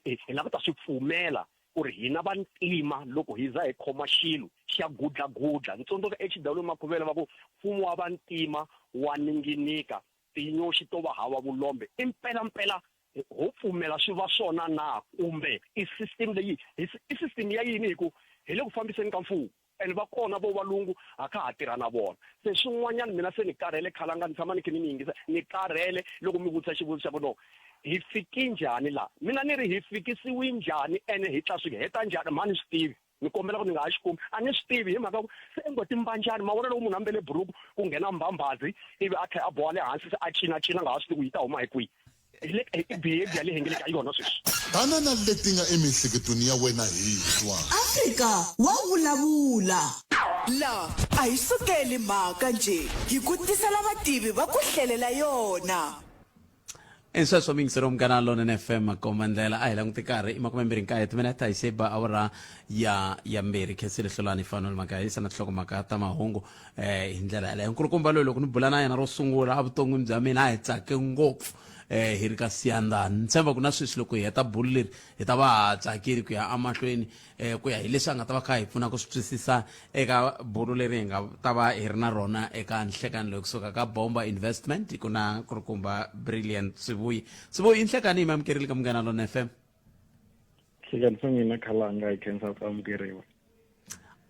hi lava ta swi pfumela ku ri hina vantima loko hi za hi khoma xilo xa gudlagudla ni tsundzuka HW Makhuvele va ku mfumo wa vantima wa ninginika tinyoxi to va hava vulombe impela mpela ho pfumela swi va swona na kumbe i system leyi i system ya yini hi ku hi le ku fambiseni ka mfumo and va kona vo valungu ha kha ha tirha na vona se swin'wanyana mina se ni karhele khalanga ni tshama ni khe ni mi yingisa ni karhele loko mi vutisa xivutiso xa ku no hi fiki njhani laha mina ni ri hi fikisiwi njhani ene hi tla swi heta njhani mhani swi tivi ni kombela ku ni nga ha xi kumi a ni swi tivi hi mhaka ku se i ngo timbanjani ma vona loko munhu a mbele buruku ku nghena mbambazi ivi a tlhela a boha le hansi se a cina cina nga ha swi tivi ku yi ta huma hi kwihi hi le i behavior leyi hi nga le ka yona sweswi Tana na leti nga emiehleketweni ya wena hi twa. Afrika wa vulavula. La a hi sukeli mhaka njhe, hi ku tisela vativi va ku hlelela yona. I sweswo miyingiseri wa Munghana Lonene FM makomba ndlela a hi languti karhi i 29 timinete hi se ba awara ya ya mbirhi khensile hlolani fanuel magayisa na tinhlokomhaka ta mahungu eh hi ndlela yaleyo nkulukumba loyi loko ni bula na yena ro sungula evuton'wini bya mina a hi tsake ngopfu eh hi ri ka siyandani ni tshemba ku na sweswi loko hi heta bulu leri hi ta va ha tsakile ku ya emahlweni eh ku ya hi leswi a nga ta va kha hi pfuna ku swi twisisa eka bulu leri hi nga ta va hi ri na rona eka nhlekani loyi kusuka ka bomba investment ku na kurukumba brilliant sivuyi sivuyi nhlekani yi mi amukerile ka munghana lona fm Hlekani swa n'wina khalanga hi khensa ku amukeriwa.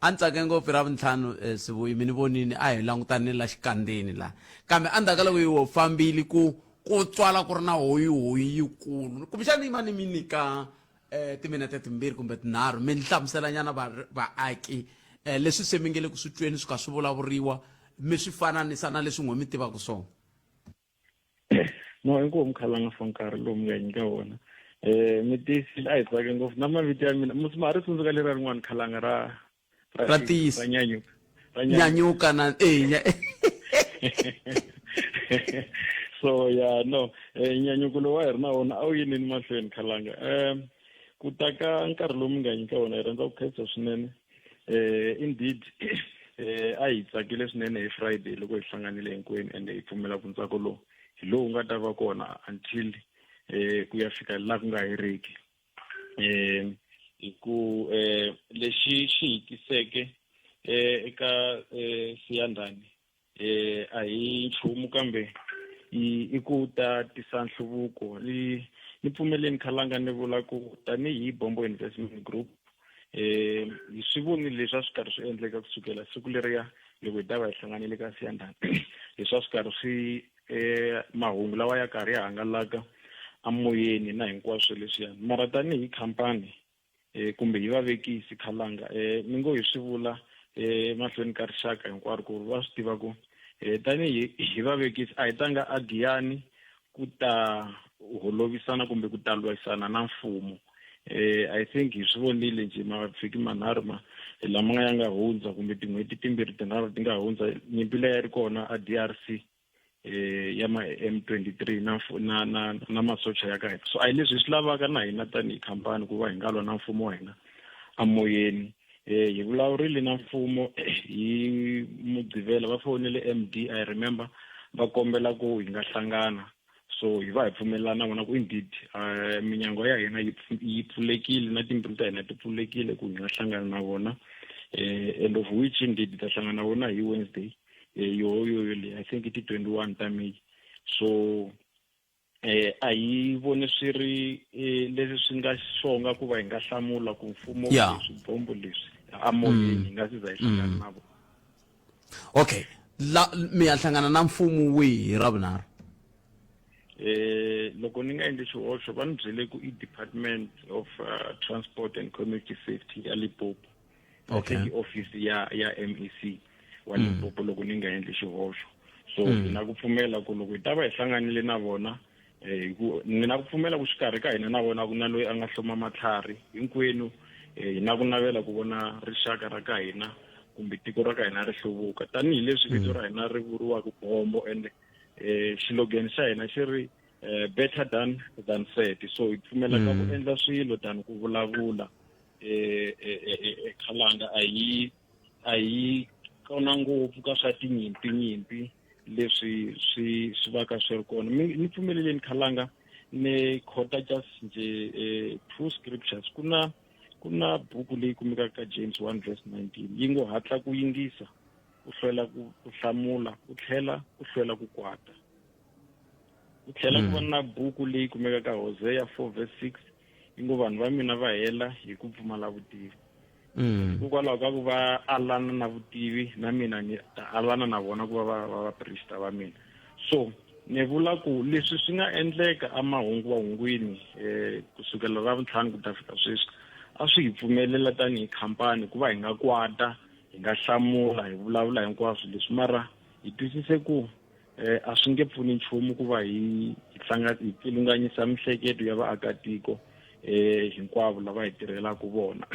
A ni tsake ngopfu ra vuntlhanu eh, sivuyi mi ni vonini a hi langutanile la xikandzeni la kambe endzhaku ka loko yi wo fambile ku ku twala ku ri na hoyihoyi yikulu kumbexana yi va ni mi nyika um timinete timbirhi kumbe tinharhu mi hlamuselanyana vaaki um leswi se mi nge le ku swi tweni swi kha swi vulavuriwa mi swi fananisa na leswi n'we mi tivaka swona no inkomu khalanga for nkarhi lowu mi nga nyika wona um mi tiyisile a hi tsake ngopfu na mavito ya mina musi ma ha ri tsundzuka lera rin'wana khalanga ra ra tiyisa ra nyanyuka ra nyanyuka na e so ya no eh, nyanyuko lowu a hi ri na wona a wu yinini mahlweni khalanga um ku ta ka nkarhi lowu mi nga nyika wona hi rhandza ku khensa swinene eh indeed eh a hi tsakile swinene hi Friday loko hi hlanganile hinkwenu ende hi pfumela ku ntsako lowu hi lowu nga ta va kona until eh ku ya fika laha ku nga heriki eh hi ku eh lexi xi hi tiseke eh eka eh Siyandhani eh a hi nchumu kambe i ku ta tisa nhluvuko ni ni pfumeleni khalanga ni vula ku tanihi Bombo Investment Group eh hi swi vonile leswi a swi karhi swi endleka kusukela siku leriya loko hi ta va hi hlanganile ka Siyandhani leswi a swi karhi swi eh mahungu lawa ya karhi ya hangalaka amoyeni na hinkwaswo leswiya mara tanihi khampani eh kumbe hi vavekisi khalanga eh ni ngo hi swi vula eh mahlweni ka rixaka hinkwaro ku va swi tiva ku eh tanihi hi vavekisi a hi tanga a Giyani ku ta holovisana kumbe ku ta lwisana na mfumo eh i think hi swi vonile nje mavhiki manharhu ma lama nga ya nga hundza kumbe tin'hweti timbirhi tinharhu ti nga hundza nyimpi leyi ya ri kona a DRC eh ya ma M23 na na na na masocha ya ka hina so a hi leswi hi swi lavaka na hina tanihi khampani ku va hi nga lwa na mfumo wa hina amoyeni eh hi vulavurile na mfumo hi mugqivela va fonele MD I remember va kombela ku hi nga hlangana so hi va hi pfumelelana na vona ku indeed uh, minyangwa ya hina yi pfulekile na timbilu ta hina ti pfulekile ku hi nga hlangana na vona eh, and of which indeed hi ta hlangana na vona hi Wednesday eh, yoho yoyo leyi I think i ti 21 ta May so eh a hi voni swi ri eh, leswi swi nga xonga ku va hi nga hlamula ku mfumo Yeah. swibombo leswi amoyeni hi nga si za hi hlangana na vona okay la mi ya hlangana na mfumo wihi hi ravunharhu eh loko ni nga endli xihoxo va ni byele ku i department of uh, transport and community safety ya Limpopo okay i office ya ya MEC wa Limpopo loko ni nga endli xihoxo so hi na ku pfumela ku loko hi ta va hi hlanganile na vona eh hi ku ni na ku pfumela ku xikarhi ka hina na vona ku na loyi a nga hloma matlhari hinkwenu eh, hi na ku navela ku vona rixaka ra ka hina kumbe tiko ra ka hina ri hluvuka tanihileswi vito ra hina ri vuriwaka bombo ende eh xilogeni xa hina xi ri eh, better done than said so hi pfumela ka ku endla swilo than ku vulavula eh, eh, eh, eh, khalanga a hi a hi kona ngopfu ka swa tinyimpi nyimpi leswi swi swi va ka swi ri kona mi ni pfumeleleni khalanga ni khota just nje eh, two scriptures ku na ku na buku leyi kumekaka ka James 1 verse 19 yi ngo hatla ku yingisa u hlwela ku ku hlamula u tlhela u hlwela ku kwata ku tlhela ku va na buku leyi kumekaka Hosea 4 verse 6 yi ngo vanhu va mina va hela hi ku pfumala vutivi hikokwalaho ka ku va alana na vutivi na mina ni ta alana na vona ku va va va vaprista va mina so ni vula ku leswi swi nga endleka emahunguwahungwini um kusukela ra vuntlhanu ku ta fika sweswi a swi hi pfumelela tanihi khampani ku va hi nga kwata hi nga hlamula hi vulavula hinkwaswo leswi mara hi twisise ku eh a swi nge pfuni nchumu ku va hi hi tlanga hi pfilunganyisa mihleketo ya vaakatiko eh hinkwavo lava hi tirhelaka vona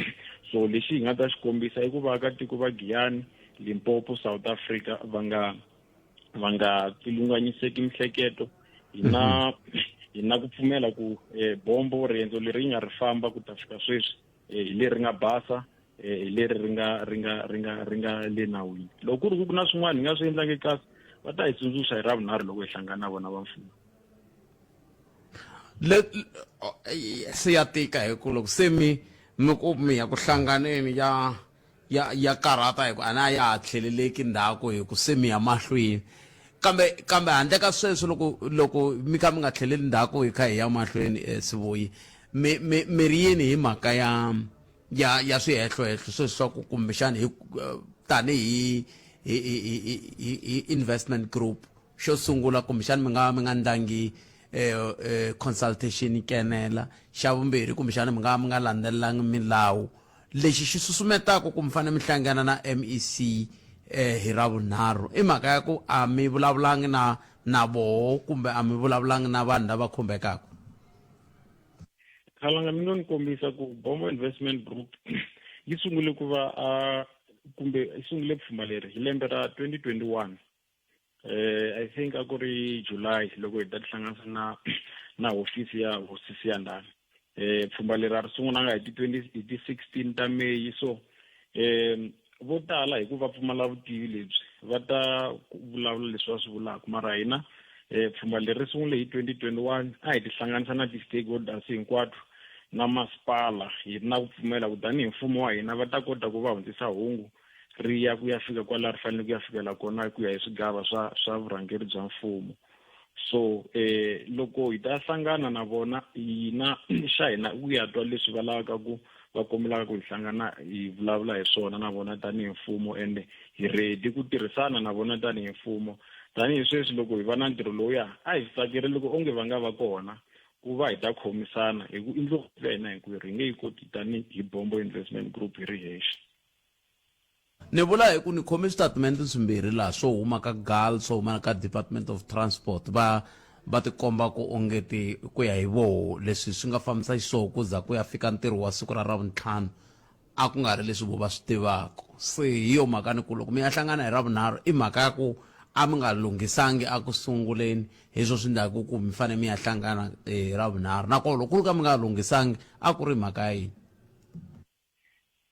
so lexi hi nga ta xi kombisa i ku vaakatiko va Giyani Limpopo South Africa va nga va nga pfilunganyiseki mihleketo hi na hi na ku pfumela ku eh, bombo riendzo leri nga ri famba ku ta fika sweswi eh, hi leri nga basa eh, hi leri ri nga ri nga ri nga ri nga le nawini loko ku ri ku na swin'wana hi nga swi endlangi kahle va ta hi tsundzuxa hi ravunharhu loko hi hlangana na vona va mfumo le se ya tika hi ku loko se mi mi ku mi ya ku hlanganeni ya ya ya karhata hi ku a na ya ha tlheleleki ndzhaku hi ku se mi ya mahlweni kambe kambe handle ka sweswo loko loko mi kha mi nga tlheleli ndzhaku hi kha hi ya mahlweni eh, sivuyi mi mi mi ri yini hi mhaka ya ya ya swihehlohehlo sweswi swa ku kumbexana hi eh, tanihi hi hi hi hi investment group Xo sungula kumbexani mi nga va mi nga ndlangi eh, eh, consultation kenela. Xa vumbirhi kumbexani mi nga va mi nga landzelelangi milawu. Lexi xi susumetaka ku mi fanele mi hlangana na MEC eh, hi Ravunharhu i mhaka ya ku a mi vulavulangi na na voho kumbe a mi vulavulangi na vanhu lava khumbekaka. Khalanga mi ngo ni kombisa ku Bombo Investment Group yi sungule ku va a kumbe yi sungule pfhumba leri hi lembe ra 2021 eh I think a ku ri July loko hi ta tihlanganisa na na hofisi ya hosi Siyandhani eh pfhumba leri a ri sungulanga hi ti 20 hi ti 16 ta May so eh vo tala hi ku va pfumala vutivi lebyi va ta vulavula leswi va swi vulaka mara hina eh pfhumba leri ri sungule hi 2021 a hi tihlanganisa na ti-stakeholders hinkwato na masipala hi ri na ku pfumela ku tanihi mfumo wa hina va ta kota ku va hundzisa hungu ri ya ku ya fika kwala ri fanele ku ya fikela kona ku ya hi swigava swa swa vurhangeri bya mfumo so eh loko hi ta hlangana na vona hina xa hina ku ya twa leswi va lavaka ku va kombelaka ku hi hlangana hi vulavula hi swona na vona tanihi mfumo ende hi ready ku tirhisana na vona tanihi mfumo tanihi sweswi loko hi va na ntirho lowuya a hi swi tsakeri loko onge va nga va kona ku va hi ta khomisana hi ku i ndlopfu ya hina hinkwerhu hi nge yi koti tanihi Bombo Investment Group hi ri hexe. Ni vula hi ku ni khome switatimende swimbirhi laha swo huma ka GAL swo huma ka Department of Transport va va tikomba ku ongeti ku ya hi voho leswi swi nga fambisa xiswoho ku za ku ya fika ntirho wa siku ra Ravuntlhanu a ku nga ri leswi vo va swi tivaka se hi yo mhaka ni ku loko mi ya hlangana hi Ravunharhu i mhaka ya ku a mi nga lunghisangi a ku sunguleni hi swo swi endlaka ku mi fanele mi ya hlangana hi Ravunharhu nakona loko ku ri ka mi nga lunghisangi a ku ri mhaka ya yini.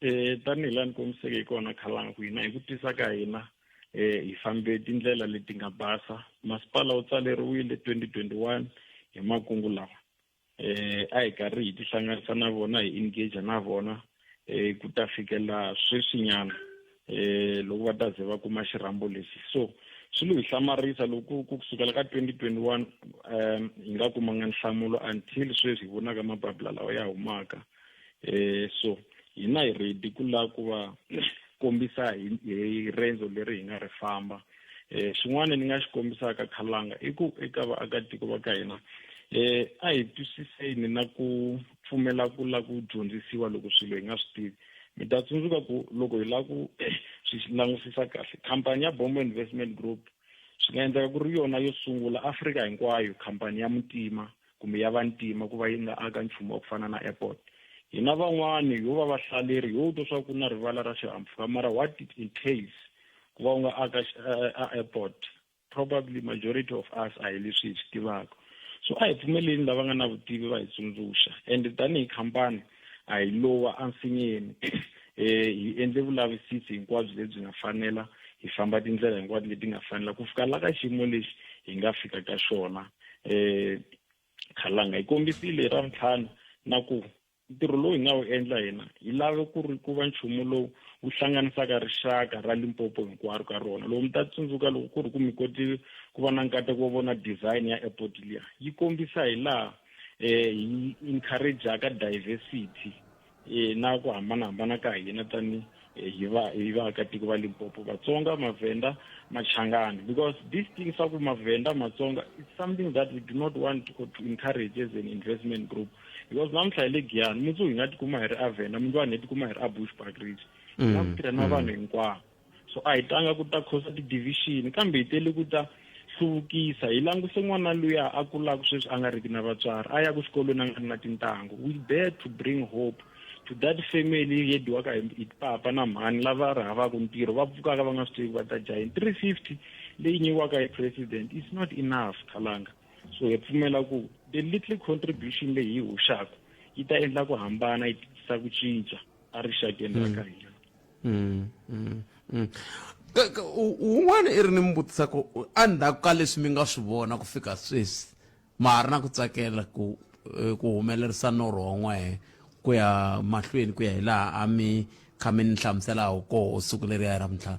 Eh tanihi laha ni kombiseke hi kona khalanga ku hina hi ku tisa ka hina eh hi fambe tindlela leti nga basa masipala wu tsaleriwile 2021 hi makungu lawa eh a hi karhi hi tihlanganisa na vona hi engage na vona eh ku ta fikela sweswinyana eh loko va ta ze va kuma xirhambo lexi so swi lo hi hlamarisa loko ku kusukela ka 2021 um hi nga kumanga nhlamulo until sweswi hi vonaka mapapila lawa ya humaka eh so hina hi ready ku lava ku va kombisa hi hi rendzo leri hi nga ri famba eh xin'wana ni nga xi kombisaka khalanga i ku eka vaakatiko va ka hina eh a hi twisiseni na ku pfumela ku lava ku dyondzisiwa loko swilo hi nga swi tivi mi ta tsundzuka ku loko hi lava ku swi langusisa kahle khampani ya Bombo Investment Group swi nga endleka ku ri yona yo sungula Afrika hinkwayo khampani ya muntima kumbe ya vantima ku va yi nga aka nchumu wa ku fana na airport hina van'wani ho va vahlaleri ho twa swa ku na rivala ra xihahampfhuka mara what it entails ku va u nga aka eh, a airport probably majority of us a hi leswi hi swi tivaka so a hi pfumeleni lava nga na vutivi va hi tsundzuxa and tanihi khampani a hi lowa ensinyeni eh hi endle vulavisisi hinkwabyo lebyi nga fanela hi famba tindlela hinkwato leti nga fanela ku fika la ka xiyimo lexi hi nga fika ka xona eh khalanga hi kombisile ra ntlhanu na ku ntirho lowu hi nga wu endla hina hi lave ku ri ku va nchumu lowu wu hlanganisaka rixaka ra Limpopo hinkwaro ka rona loko mi ta tsundzuka loko ku ri ku mi koti ku va na nkateko wo vona design ya airport liya yi kombisa hi laha eh hi encourage-aka diversity eh na ku hambanahambana ka hina tani eh, hi va hi vaakatiko va Limpopo Vatsonga Mavhenda Machangani because these things swa ku Mavhenda Matsonga it's something that we do not want to, to encourage as an investment group because namuntlha hi le Giyani mundzuku hi nga tikuma hi ri aVenda mundzuku hi tikuma hi ri aBushbuckridge hi lava ku tirha na vanhu hinkwavo so a hi tanga ku ta khosa ti-division kambe hi tele ku ta hluvukisa hi languse n'wana luya a kulaka sweswi a nga riki na vatswari a ya ku xikolweni a nga ri na tintangu we there to bring hope to that family ye dyiwaka hi papa na mhani lava ri havaka ntirho va pfukaka va nga swi tivi va ta dya yini 350 leyi nyikiwaka hi president is not enough khalanga so hi pfumela ku the little contribution leyi hi hoxaka yi ta endla ku hambana yi tisa ku cinca erixakeni ra ka hina Wun'wana i ri ni mi vutisa ku endzhaku ka leswi mi nga swi vona ku fika sweswi ma ha ri na ku tsakela ku eh, ku humelerisa norho wa n'wehe ku ya mahlweni ku ya hi laha a mi kha mi ni hlamusela hi koho siku leriya ra mintlhanu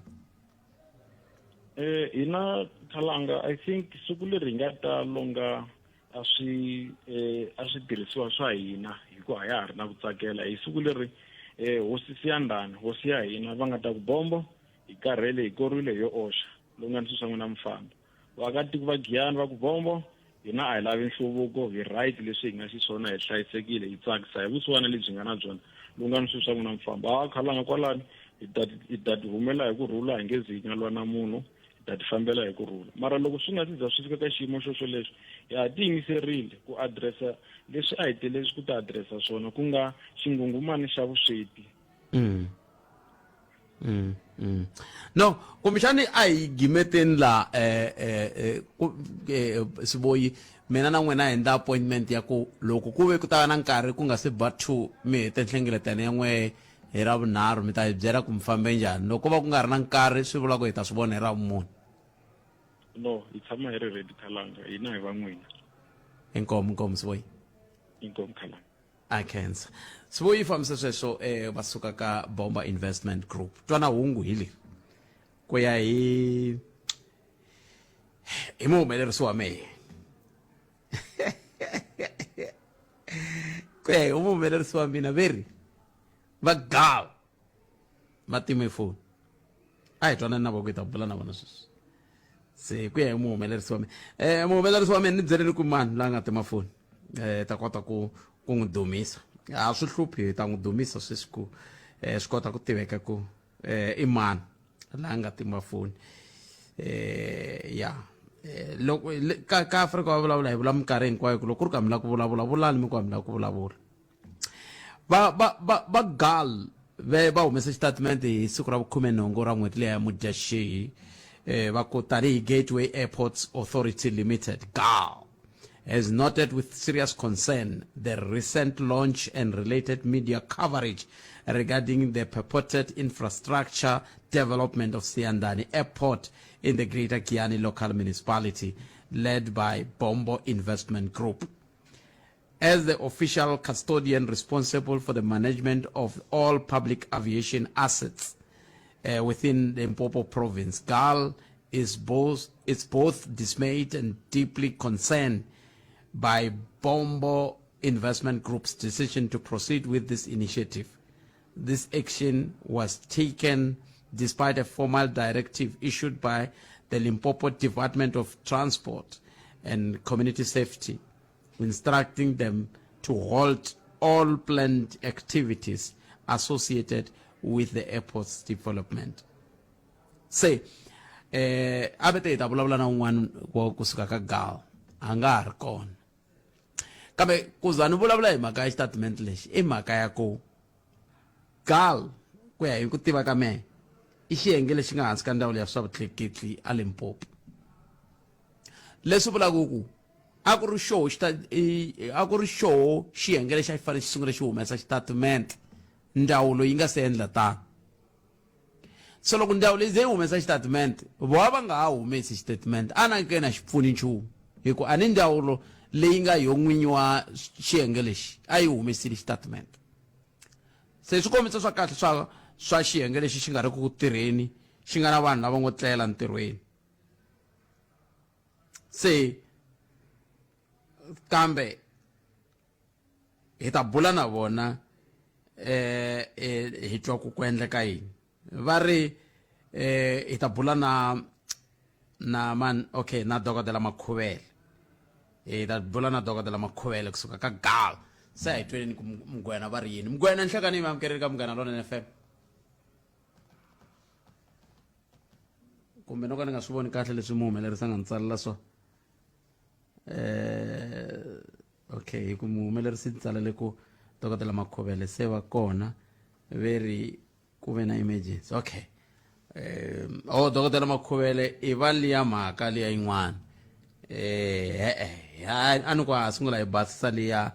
eh hina khalanga i think siku leri hi nga ta longa a swi eh, a switirhisiwa swa hina hikuva a ya ha ri na ku tsakela hi siku leri eh, hosi Siyandhani hosi ya hina va nga ta ku bombo hi karhele hi korile yo oxa longani swilo swa n'wina mi famba. Vaakatiko va Giyani va ku bombo, hina a hi lavi nhluvuko, hi right leswi hi nga xiswona, hi hlayisekile, hi tsakisa hi vusiwana lebyi nga na byona. Lungani swilo swa n'wina mi famba. Hawa khalanga kwalani, hi ta hi ta tihumela hi ku rhula, hi nge zi hi nga lwa na munhu, hi ta tifambela hi ku rhula. Mara loko swi nga si za swi fika ka xiyimo xo xolexo, ha ha tiyimiserile ku adirese leswi a hi tele ku ta adiresa swona, ku nga xinghunghumani xa vusweti. Mm. Mm, mm. No, kumbexani a hi gimeteni la eh, eh, eh, ku, eh, Siboyi, mina na n'wina hi endla appointment ya ku loko ku ve ku ta va na nkarhi ku nga se ba 2 mi hete nhlengeletano ya n'we hi ra vunharhu mi ta hi byela ku mi fambe njhani. Loko ko va ku nga ri na nkarhi swi vula ku hi ta swi vona hi ra vumune. No, hi tshama hi ri ready Khalanga, hina hi va n'wina. Inkomu, inkomu Siboyi. Inkomu Khalanga. A khensa. Sibuyi yi fambise sweswo eh, va suka ka Bomba Investment Group. Twana hungu hi leri. Ku ya hi hi muhumelerisi wa mehe. Ku ya hi muhumelerisi wa mina ve ri va gava va time foni. A hi twanani na vona ku hi ta bula na vona sweswi. Se ku ya hi muhumelerisi wa mina. Eh muhumelerisi wa mina ni byeleni ku mani la nga tima foni. Eh ta kota ku ku n'wi dumisa. A swi hluphi hi ta n'wi dumisa sweswi ku eh swi kota ku tiveka ku eh i mani la nga tima foni. Eh ya eh loko ka ka Afrika va vulavula hi vula minkarhi hinkwayo ku loko ku ri ka mi lava ku vulavula vulani mi ku a mi lava ku vulavula. Va va va va gal ve va humese xitatimende hi siku ra vukhumenhungu ra n'hweti leya Mudyaxihi eh, va ku tanihi Gateway Airports Authority Limited GAL has noted with serious concern the recent launch and related media coverage regarding the purported infrastructure development of Siyandhani Airport in the Greater Giyani Local Municipality led by Bombo Investment Group. As the official custodian responsible for the management of all public aviation assets uh, within the Limpopo province, GAL is both, is both dismayed and deeply concerned by Bombo Investment Group's decision to proceed with this initiative. This action was taken despite a formal directive issued by the Limpopo Department of Transport and Community Safety, instructing them to halt all planned activities associated with the airport's development. Se eh a vete hi ta vulavula na un'wana wa kusuka ka gal a nga ha ri kona kambe ku za ni vulavula hi mhaka ya xitatimende lexi i mhaka ya ku gal ku ya hi ku tiva ka mehe i xiyenge lexi nga hansi ka ndzawulo ya swa vutleketli a Limpopo leswi vulaka ku a ku ri xoho xita a ku ri xoho xiyenge lexi a xi fanele xi sungule xi humesa xitatimende ndzawulo yi nga se endla tano se loko ndzawulo yi ze yi humesa xitatimende voha va nga ha humesi xitatimende a na nkena xi pfuni nchumu hi ku a ni ndzawulo leyi nga yo n'winyi wa xiyenge lexi a yi humesile xitatimende se swi kombisa swa kahle swa swa xiyenge lexi xi nga ri ku tirheni xi nga na vanhu lava ngo tlela ntirhweni se kambe hi ta bula na vona eh, eh hi twa ku ku endleka yini va ri eh hi ta bula na na man okay na dokodela Makhuvele hi ta bula na dokodela Makhuvele kusuka ka gal se a hi tweni ku mugwena va ri yini mugwena nhlekani mi amukeleli ka munghana lonene FM kumbe no ka ni nga swi voni kahle leswi muhumelerisi a nga ni tsalela swona eh okay hi ku muhumelerisi ni tsalele ku dokodela Makhuvele se va kona ve ri ku ve na emergency okay eh oh dokodela Makhuvele i va liya mhaka liya yin'wana eh eh a ni ku a sungula hi basisa liya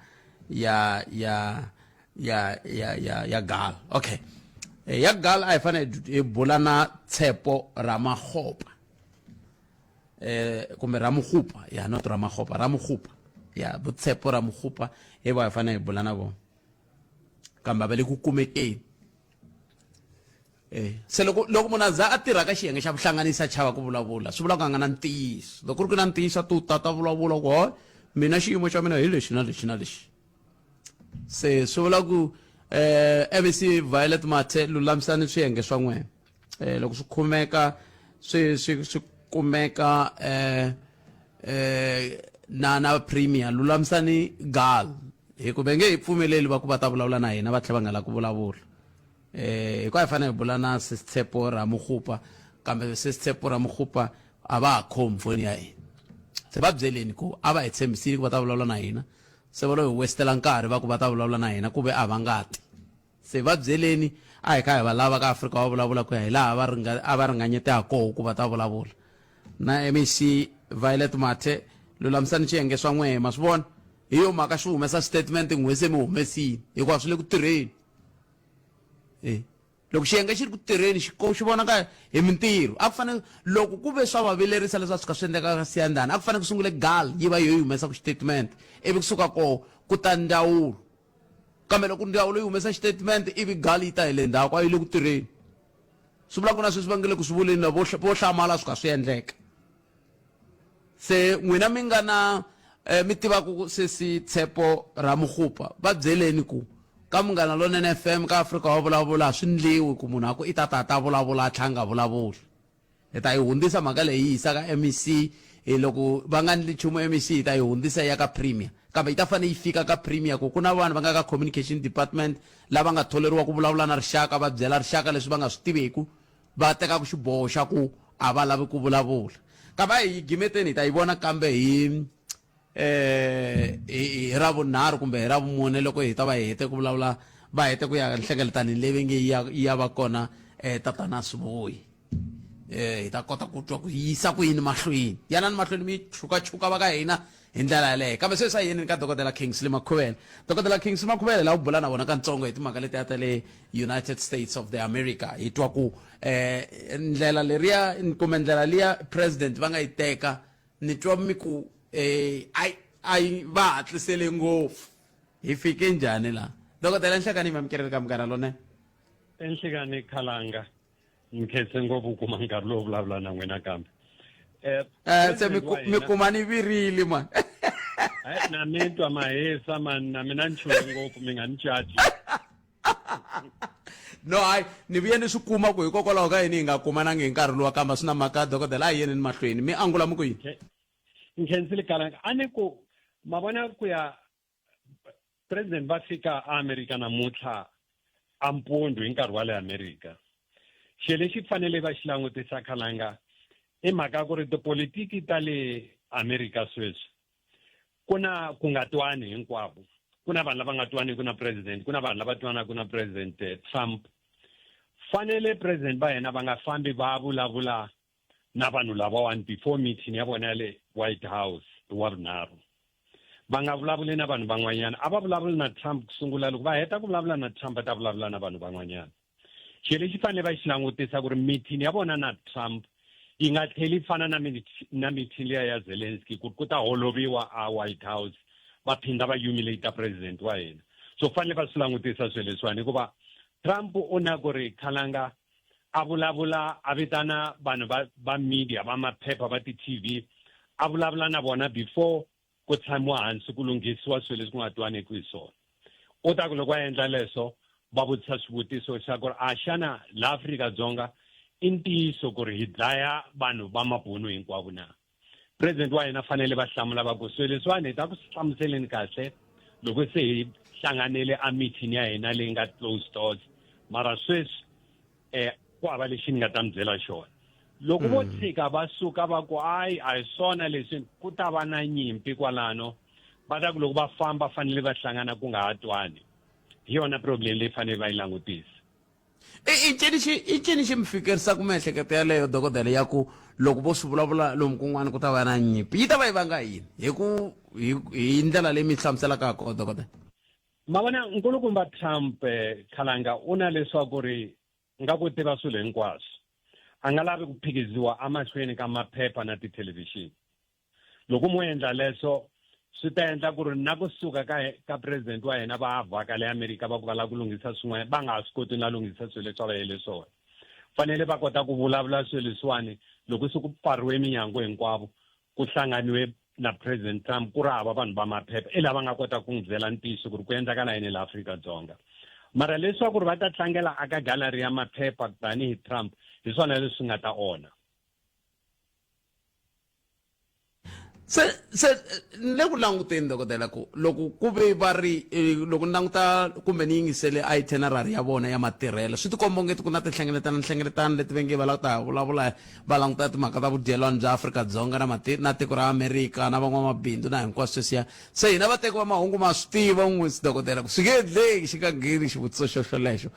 ya ya ya ya ya ya gal okay eh, ya gal a hi fanele hi bula na Tshepo Ramakgopa eh kumbe Ramokgopa ya not Ramakgopa Ramokgopa ya bo Tshepo Ramokgopa hi va hi fanele hi bula na vona kambe a va le ku kumekeni eh se loko loko munhu a za a tirha ka xiyenge xa vuhlanganisi a chava ku vulavula swi vula ku a nga na ntiyiso loko ku ri ku na ntiyiso a tu tata vulavula ku ho mina xiyimo xa mina hi lexi na lexi na lexi se swi vula ku eh ABC Violet Mathe lulamisani swiyenge swa n'wina eh loko swi khumeka swi swi swi kumeka eh eh na na premier lulamisani gal hi ku ve nge hi pfumeleli va ku va ta vulavula na hina va tlhela va nga lavi ku vulavula eh hikuva hi fanele hi bula na sis Tshepo Ramokgopa kambe sis Tshepo Ramokgopa a va ha khomi foni ya hina se va byeleni ku a va hi tshembisile ku va ta vulavula na hina se va lo hi westela nkarhi va ku va ta vulavula na hina ku ve a va nga ti se va byeleni a hi kha hi va lava ka Afrika va vulavula ku ya hi laha va ringa a va ringanyete ha koho ku va ta vulavula na MEC Violet Mathe lulamisani xiyenge swa n'wehe ma swi vona hi yo mhaka xi humesa statement n'we se mi humesile hikuva swi le ku tirheni e loko xiyenge xi ri ku tirheni xi xi vonaka hi mintirho a ku fanele loko ku ve swa va vilerisa leswi a swi ka swi endleka ka siyandhani a ku fanele ku sungule gal yi va yo yi humesaka xitatimende ivi kusuka koho ku ta ndzawulo kambe loko ndzawulo yi humesa xitatimende ivi gal yi ta hi le ndzhaku a yi le ku tirheni swi vula ku na sweswi va nge le ku swi vuleni vo vo hlamala swi ka swi endleka se n'wina mi nga na eh, mi tivaka ku sesi Tshepo Ramokgopa va byeleni ku ka Munghana Lonene FM ka Afrika wa vulavula swi ndliwi ku munhu a ku i ta ta ta vulavula a tlhanga vulavula hi ta yi hundzisa mhaka leyi yi yisa ka MEC hi loko va nga ndli nchumu MEC hi ta yi hundzisa ya ka Premier kambe yi ta fanele yi fika ka Premier ku ku na vanhu va nga ka communication department lava nga tholeriwa ku vulavula na rixaka va byela rixaka leswi va nga swi tiveku va tekaka xiboho xa ku a va lavi ku vulavula kambe a hi gimeteni hi ta yi vona kambe hi eh hi ravunharhu kumbe hi ravumune loko hi ta va hi hete ku vulavula va hete ku ya nhlengeletanini leyi nge ya ya va kona eh tatana Sivoyi eh hi ta kota ku twa ku yisa ku yini mahlweni yanani mahlweni mi chukachuka va ka hina hi ndlela yaleyo kambe sweswi a hi yeneni ka dokodela Kingsley Makhuvele dokodela Kingsley Makhuvele la u bula na vona kantsongo hi timhaka letiya ta le United States of the America hi twa ku eh ndlela leriya kumbe ndlela liya president va nga yi teka ni twa mi ku eh ai ai va hatlisele ngopfu hi fike njhani la dokodela nhlekani mi amukeleni ka Munghana Lonene enhlekani khalanga ni khense ngopfu ku kuma nkarhi lowo vulavula na n'wina kambe eh, eh se mi kuma ni virile man na mi twa mahisa man na mina ni chuhe ngopfu mi nga ni caci no hayi ni vuye ni swi kuma ku hikokwalaho ka yini hi nga kumanangi hi nkarhi luwa kamba swi na mhaka dokodela a hi yeni ni mahlweni mi angula mi ku yini nkhensile kalanga a ni ku ma vona ku ya president va fika aAmerika namuntlha ampundzu hi nkarhi wa le Amerika xilo lexi fanele va xi langutisa khalanga i mhaka ku ri tipolitiki ta le Amerika sweswi ku na ku nga twani hinkwavo ku na vanhu lava nga twaniki na president ku na vanhu lava twanaka na president eh, Trump fanele president va hina va nga fambi va vulavula na vanhu lavawani before meeting ya vona ya le White House hi wa vunharhu va nga vulavuli na vanhu van'wanyana a va vulavuli na Trump ku sungula loko va heta ku vulavula na Trump va ta vulavula na vanhu van'wanyana xilo lexi fanele va xi langutisa ku ri meeting ya vona na Trump yi nga tlheli fana na na meeting liya ya Zelensky ku ku ta holoviwa a White House va phinda va humiliate president wa hina so fanele va swi langutisa swilo leswiwani hikuva Trump u na ku ri khalanga a vulavula a vitana vanhu va va media va maphepha va ti-tv a vulavula na vona before ku tshamiwa hansi ku lunghisiwa swilo leswi ku nga twaniki hi swona u ta ku loko a endla leswo va vutisa swivutiso xa ku ri a xana la Afrika-Dzonga i ntiyiso ku ri hi dlaya vanhu va mabunu hinkwavo na president wa hina fanele va hlamula va ku swilo leswiwani hi ta ku hlamuseleni kahle loko se hi hlanganele a meeting ya hina leyi nga closed doors mara sweswi eh ku hava lexi ni nga ta mi byela xona loko vo mm. tshika va suka va ku ayi a hi swona leswi ku ta va na nyimpi kwalano va ta ku loko va famba fanele va hlangana ku nga ha twani hi yona problem leyi fanele va yi langutisa I ncini xi i ncini xi mi fikerisaka miehleketo yaleyo dokodela ya ku loko vo swi vulavula lomu kun'wana ku ta va na nyimpi yi ta va yi vanga yini hi ku hi hi ndlela leyi mi hlamuselaka ha kona dokodela ma vona nkulukumba Trump eh, khalanga u na leswaku ri nga ku tiva swilo hinkwaswo a nga lavi ku phikiziwa emahlweni ka maphepha na tithelevhixini loko mo endla leswo swi ta endla ku ri na kusuka ka ka president wa hina va vhaka le Amerika va ku va lava ku lunghisa swin'wana va nga ha swi koti na lunghisa swilo leswi a va yele swona fanele va kota ku vulavula swilo leswiwani loko se ku pfariwe minyango hinkwavo ku hlanganiwe na president Trump ku ri hava vanhu va maphepha i lava nga kota ku n'wi byela ntiyiso ku ri ku endlakala yini laha Afrika-Dzonga mara leswaku ri va ta tlangela aka gallery ya maphepha tanihi Trump hi swona leswi nga ta onha. Se se ni le ku languteni dokodela ku loko ku ve va ri eh, loko ni languta kumbe ni yingisele itinerary ya vona ya matirhelo swi tikomba ongeti ku na tinhlengeletano nhlengeletano leti va nge va lava ku ta vulavula va languta timhaka ta vudyelwani bya Afrika-Dzonga na mati na tiko ra Amerika na van'wamabindzu na hinkwaswo sweswiya se hina vateki va mahungu ma swi tiva n'wisi dokodela ku swi nge endleki xi nga ngheni xivutiso xo xolexo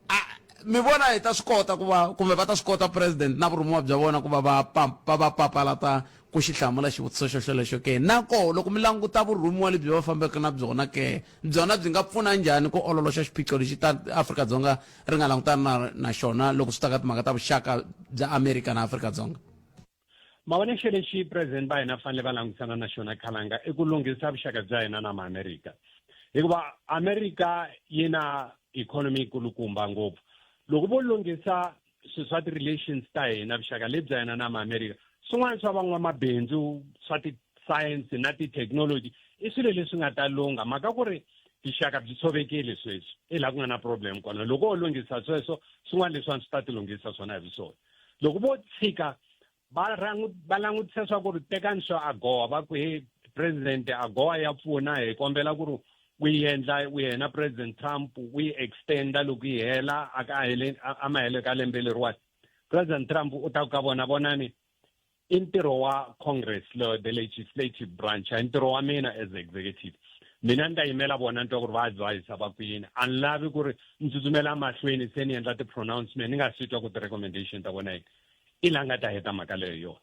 a mi vona hi ta swi kota ku va kumbe va ta swi kota president na vurhumiwa bya vona ku va va va va papalata ku xi hlamula xivutiso xo xolexo ke na koho loko mi languta vurhumiwa lebyi va fambeke na byona ke byona byi nga pfuna njhani ku ololoxa xiphiqo lexi ta Afrika-Dzonga ri nga langutana na, na xona loko swi ta ka timhaka ta vuxaka bya Amerika na Afrika-Dzonga? Mavona xilo lexi president va hina fanele va langutisana na xona khalanga i ku lunghisa vuxaka bya hina na maamerika hikuva amerika yi na economy yikulukumba ngopfu loko vo lunghisa swilo swa ti-relations ta hina vuxaka lebyi bya hina na maamerika swin'wana swa van'wamabindzu swa ti-science na ti-technology i swilo leswi nga ta lungha mhaka ku ri vuxaka byi tshovekile sweswi i laha ku nga na problem kona loko wo lunghisa sweswo swin'wana leswiwani swi ta ti lunghisa swona hi swona loko vo tshika va va langutisa swa ku ri tekani swa agoa va ku he president agoa ya pfuna hi kombela ku ri u yi endla u yena president Trump u yi extenda loko yi hela a mahelo ka lembe leriwani president Trump u ta ku ka vona vonani i ntirho wa congress lo the legislative branch a ntirho wa mina as executive mina ni ta yimela vona ni twa ku ri va advise va ku yini a ni lavi ku ri ni tsutsumela mahlweni se ni endla ti-pronouncement ni nga swi twa ku ti-recommendation ta vona yini i la nga ta heta mhaka leyo yona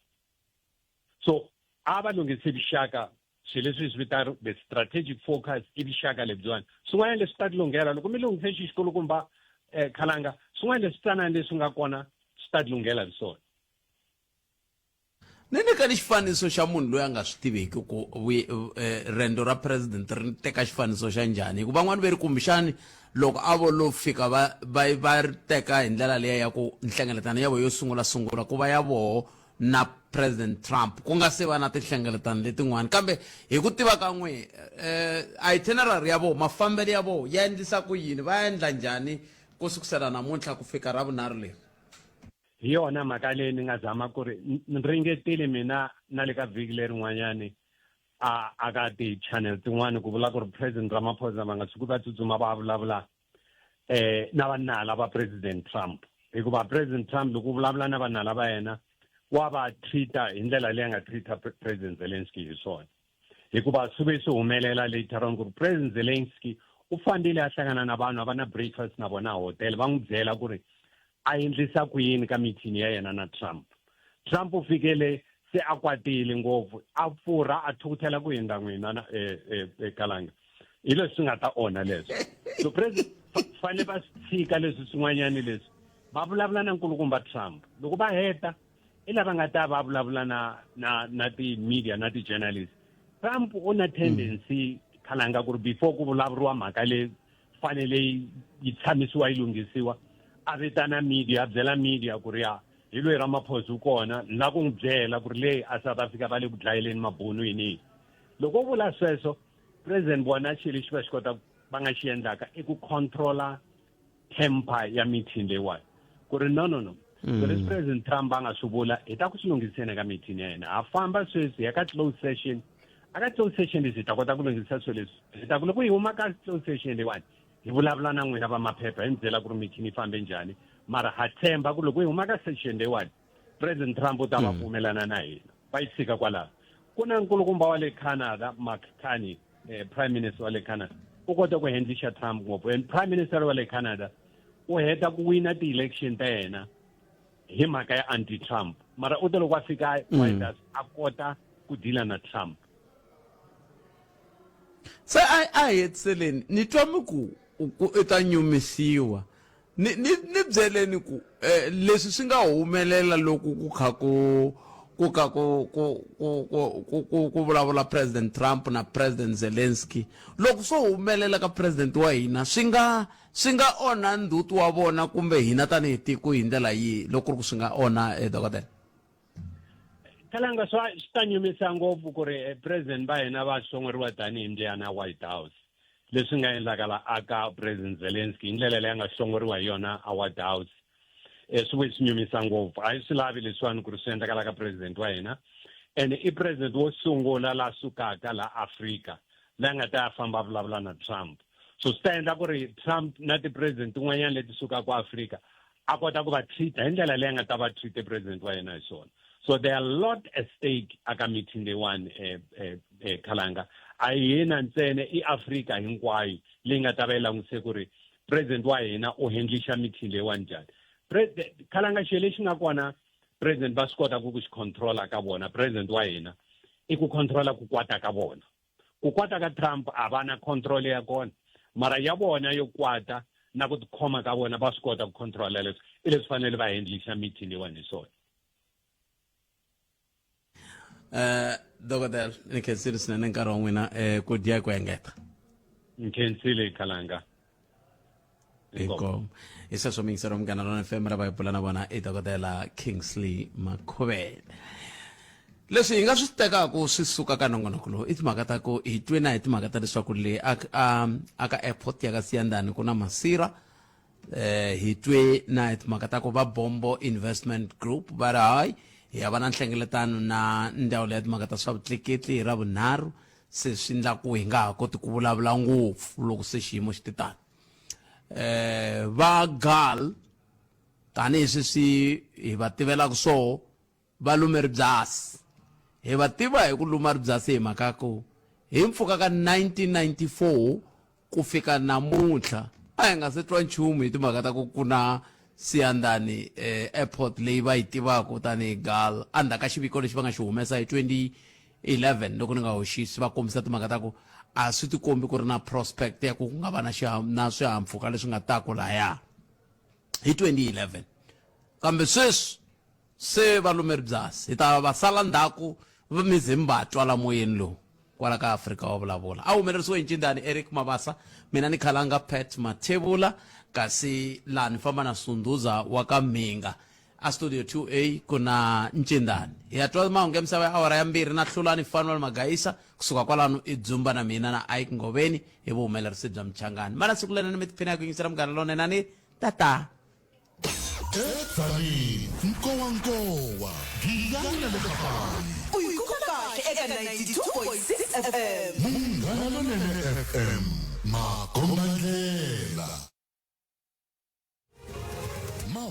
so a va lunghisi vuxaka swilo leswi hi swi vitana the strategic focus i vuxaka lebyiwani swin'wana leswi ta tilunghela loko mi lunghise xi xikulukumba um eh, khalanga swin'wana leswi tsanana leswi nga kona swi ta tilunghela hi swona Ni nyikani xifaniso xa munhu loyi a nga swi tiveki ku eh, rendo ra president ri teka xifaniso xa njhani hikuva van'wani ve ri kumbexani loko a vo lo fika va va va ri teka hi ndlela liya ya ku nhlengeletano ya vo yo sungula sungula ku va ya voho na president Trump ku nga se va na tinhlengeletano letin'wana kambe hi ku tiva ka n'we eh, itinerary ya voho mafambelo ya voho ya endlisa ku yini va endla njhani ku sukusela namuntlha ku fika ra vunharhu leri Hi yona mhaka leyi ni nga zama ku ri ni ringetile mina na le ka vhiki lerin'wanyani a a ka ti-channel tin'wani ku vula ku ri President Ramaphosa va nga tshuki va tsutsuma va vulavula eh na vanala va President Trump hikuva President Trump loko u vulavula na vanala va yena wa va treat-a hi ndlela leyi a nga treat-a President Zelensky hi swona hikuva swi ve swi humelela later on ku ri President Zelensky u fambile a hlangana na vanhu a va na breakfast na vona hotel va n'wi byela ku ri a endlisa ku yini ka meeting ya yena na Trump Trump u fikele se a kwatile ngopfu a pfurha a thukuthela ku hindza n'wina eh, eh, eh, kalanga hi leswi nga ta onha leswo so president fanele va swi tshika leswi swin'wanyani leswi va vulavula na nkulukumba Trump loko va heta i lava nga ta va vulavula na na na ti-media na ti-journalist Trump u na tendency khalanga ku ri before ku vulavuriwa mhaka leyi fanele yi tshamisiwa yi lunghisiwa a vitana media a byela media ku ri ya hi loyi Ramaphosa u kona ni lava ku n'wi byela ku ri leyi a South Africa va le ku dlayeleni mabunu yini yini loko u vula sweswo president vona xilo lexi va xi kota va nga xi endlaka i ku controla temper ya meeting leyiwani ku ri no no no so leswi president Trump a nga swi vula hi ta ku swi lunghiseni ka meeting ya hina ha famba sweswi ya ka closed session a ka closed session leswi hi ta kota ku lunghisa swilo leswi hi ta ku loko hi huma ka closed session leyiwani hi vulavula na n'wina va maphepha hi mi byela ku ri meeting yi fambe njhani mara ha tshemba ku loko hi huma ka session leyiwani president Trump u ta va pfumelana na hina va yi tshika kwalaho ku na nkulukumba wa le Canada Mark Carney eh, prime minister wa le Canada u kota ku handlisha Trump ngopfu and prime minister wa le Canada u heta ku wina ti-election ta yena hi mhaka ya anti-Trump mara u te loko a fika White House a kota ku deala na Trump se a a hi hetiseleni ni twa mi ku ku i ta nyumisiwa ni ni ni byeleni ku eh, leswi swi nga humelela loko ku kha ku ku ka ku ku ku ku ku ku ku vulavula president Trump na president Zelensky loko swo humelela ka president wa hina swi nga swi nga onha ndzhuti wa vona kumbe hina tanihi tiko hi ndlela yihi loko ku ri ku swi nga onha eh, dokodela Kalanga swa swi ta nyumisa ngopfu ku ri eh, president va hina va hlongoriwa tanihi ndliyana White House leswi nga endlaka la aka president Zelensky hi ndlela leyi a nga hlongoriwa hi yona a White House eh, swi vuye swi nyumisa ngopfu a yi swi lavi leswiwani ku ri swi endlakala ka president wa hina And i president wo sungula la sukaka la Afrika la nga ta ya famba a vulavula na Trump. So swi ta endla ku ri Trump na ti-president tin'wanyana leti sukaka Afrika a kota ku va treat hi ndlela leyi a nga ta va treat president wa yena hi swona. So there are a lot at stake aka meeting leyiwani eh, eh, eh, Khalanga. A hi hina ntsena i Afrika hinkwayo leyi nga ta va yi langutise ku ri president wa hina u handlisha meeting leyiwani njhani. Khalanga xilo lexi nga kona president va swi kota ku ku xi controla ka vona president wa hina i ku controla ku kwata ka vona ku kwata ka Trump a va na control ya kona mara ya vona yo kwata na ku tikhoma ka vona va swi kota ku controla leswi i leswi fanele va handlisha meeting leyiwani hi swona. Eh dokodela ni khensile swinene nkarhi wa n'wina eh ku dya ku engeta. Nkhensile Khalanga. Inkomo. Hi sweswo miyingiselo Munghana Lona FM ra va hi bula na vona i dokodela Kingsley Makhuvele. Leswi hi nga swi tekaka swi suka ka nongonoko lowu i timhaka ta ku hi twe na hi timhaka ta leswaku le a a ka airport ya ka Siyandhani ku na masira eh hi twe na hi timhaka ta ku va Bombo Investment Group va ri hayi hi ya va na nhlengeletano na ndzawulo ya timhaka ta swa vutleketli hi Ravunharhu se swi ndla ku hi nga ha koti ku vulavula ngopfu loko se xiyimo xi ti tano eh va gal tanihi sweswi hi va tivelaka swoho va lume ribyasi hi va tiva hi ku luma ribyasi hi mhaka ku hi mpfhuka ka 1994 Ku fika namuntlha a hi nga se twa nchumu hi timhaka ta ku ku na Siyandhani Airport leyi va yi tivaka tanihi GAL endzhaku ka xiviko lexi va nga xi humesa hi 2011 loko ni nga hoxisi va kombisa timhaka ta ku a swi tikombi ku ri na prospect ya ku ku nga va na na swihahampfhuka leswi nga taku lahaya hi 2011 kambe sweswi Se va lume ribyasi. Hi ta va sala ndzhaku mi ze mi va twa la moyeni lowu. Kwala ka Afrika wa vulavula. A humelerisiwe hi ncindani Eric Mabasa, mina ni Khalanga Pat Mathebula, kasi laha ni famba na Sunduza wa ka Mhinga. A studio 2A ku na ncindani. Hi ya twa mahungu ya misava ya awara ya mbirhi na Hlulani Fanuel Magaisa, kusuka kwalano i Dzumba na mina na Ike Ngoveni hi vuhumelerisi bya Mchangani. Mana siku lenene mi tiphina hi ku yingisela Munghana Lonene ni tata. Edzanini, nkowankowa, giyani na le Kapani. U yi kuma kahle eka 92.6 FM. Munghana Lonene FM, makombandlela.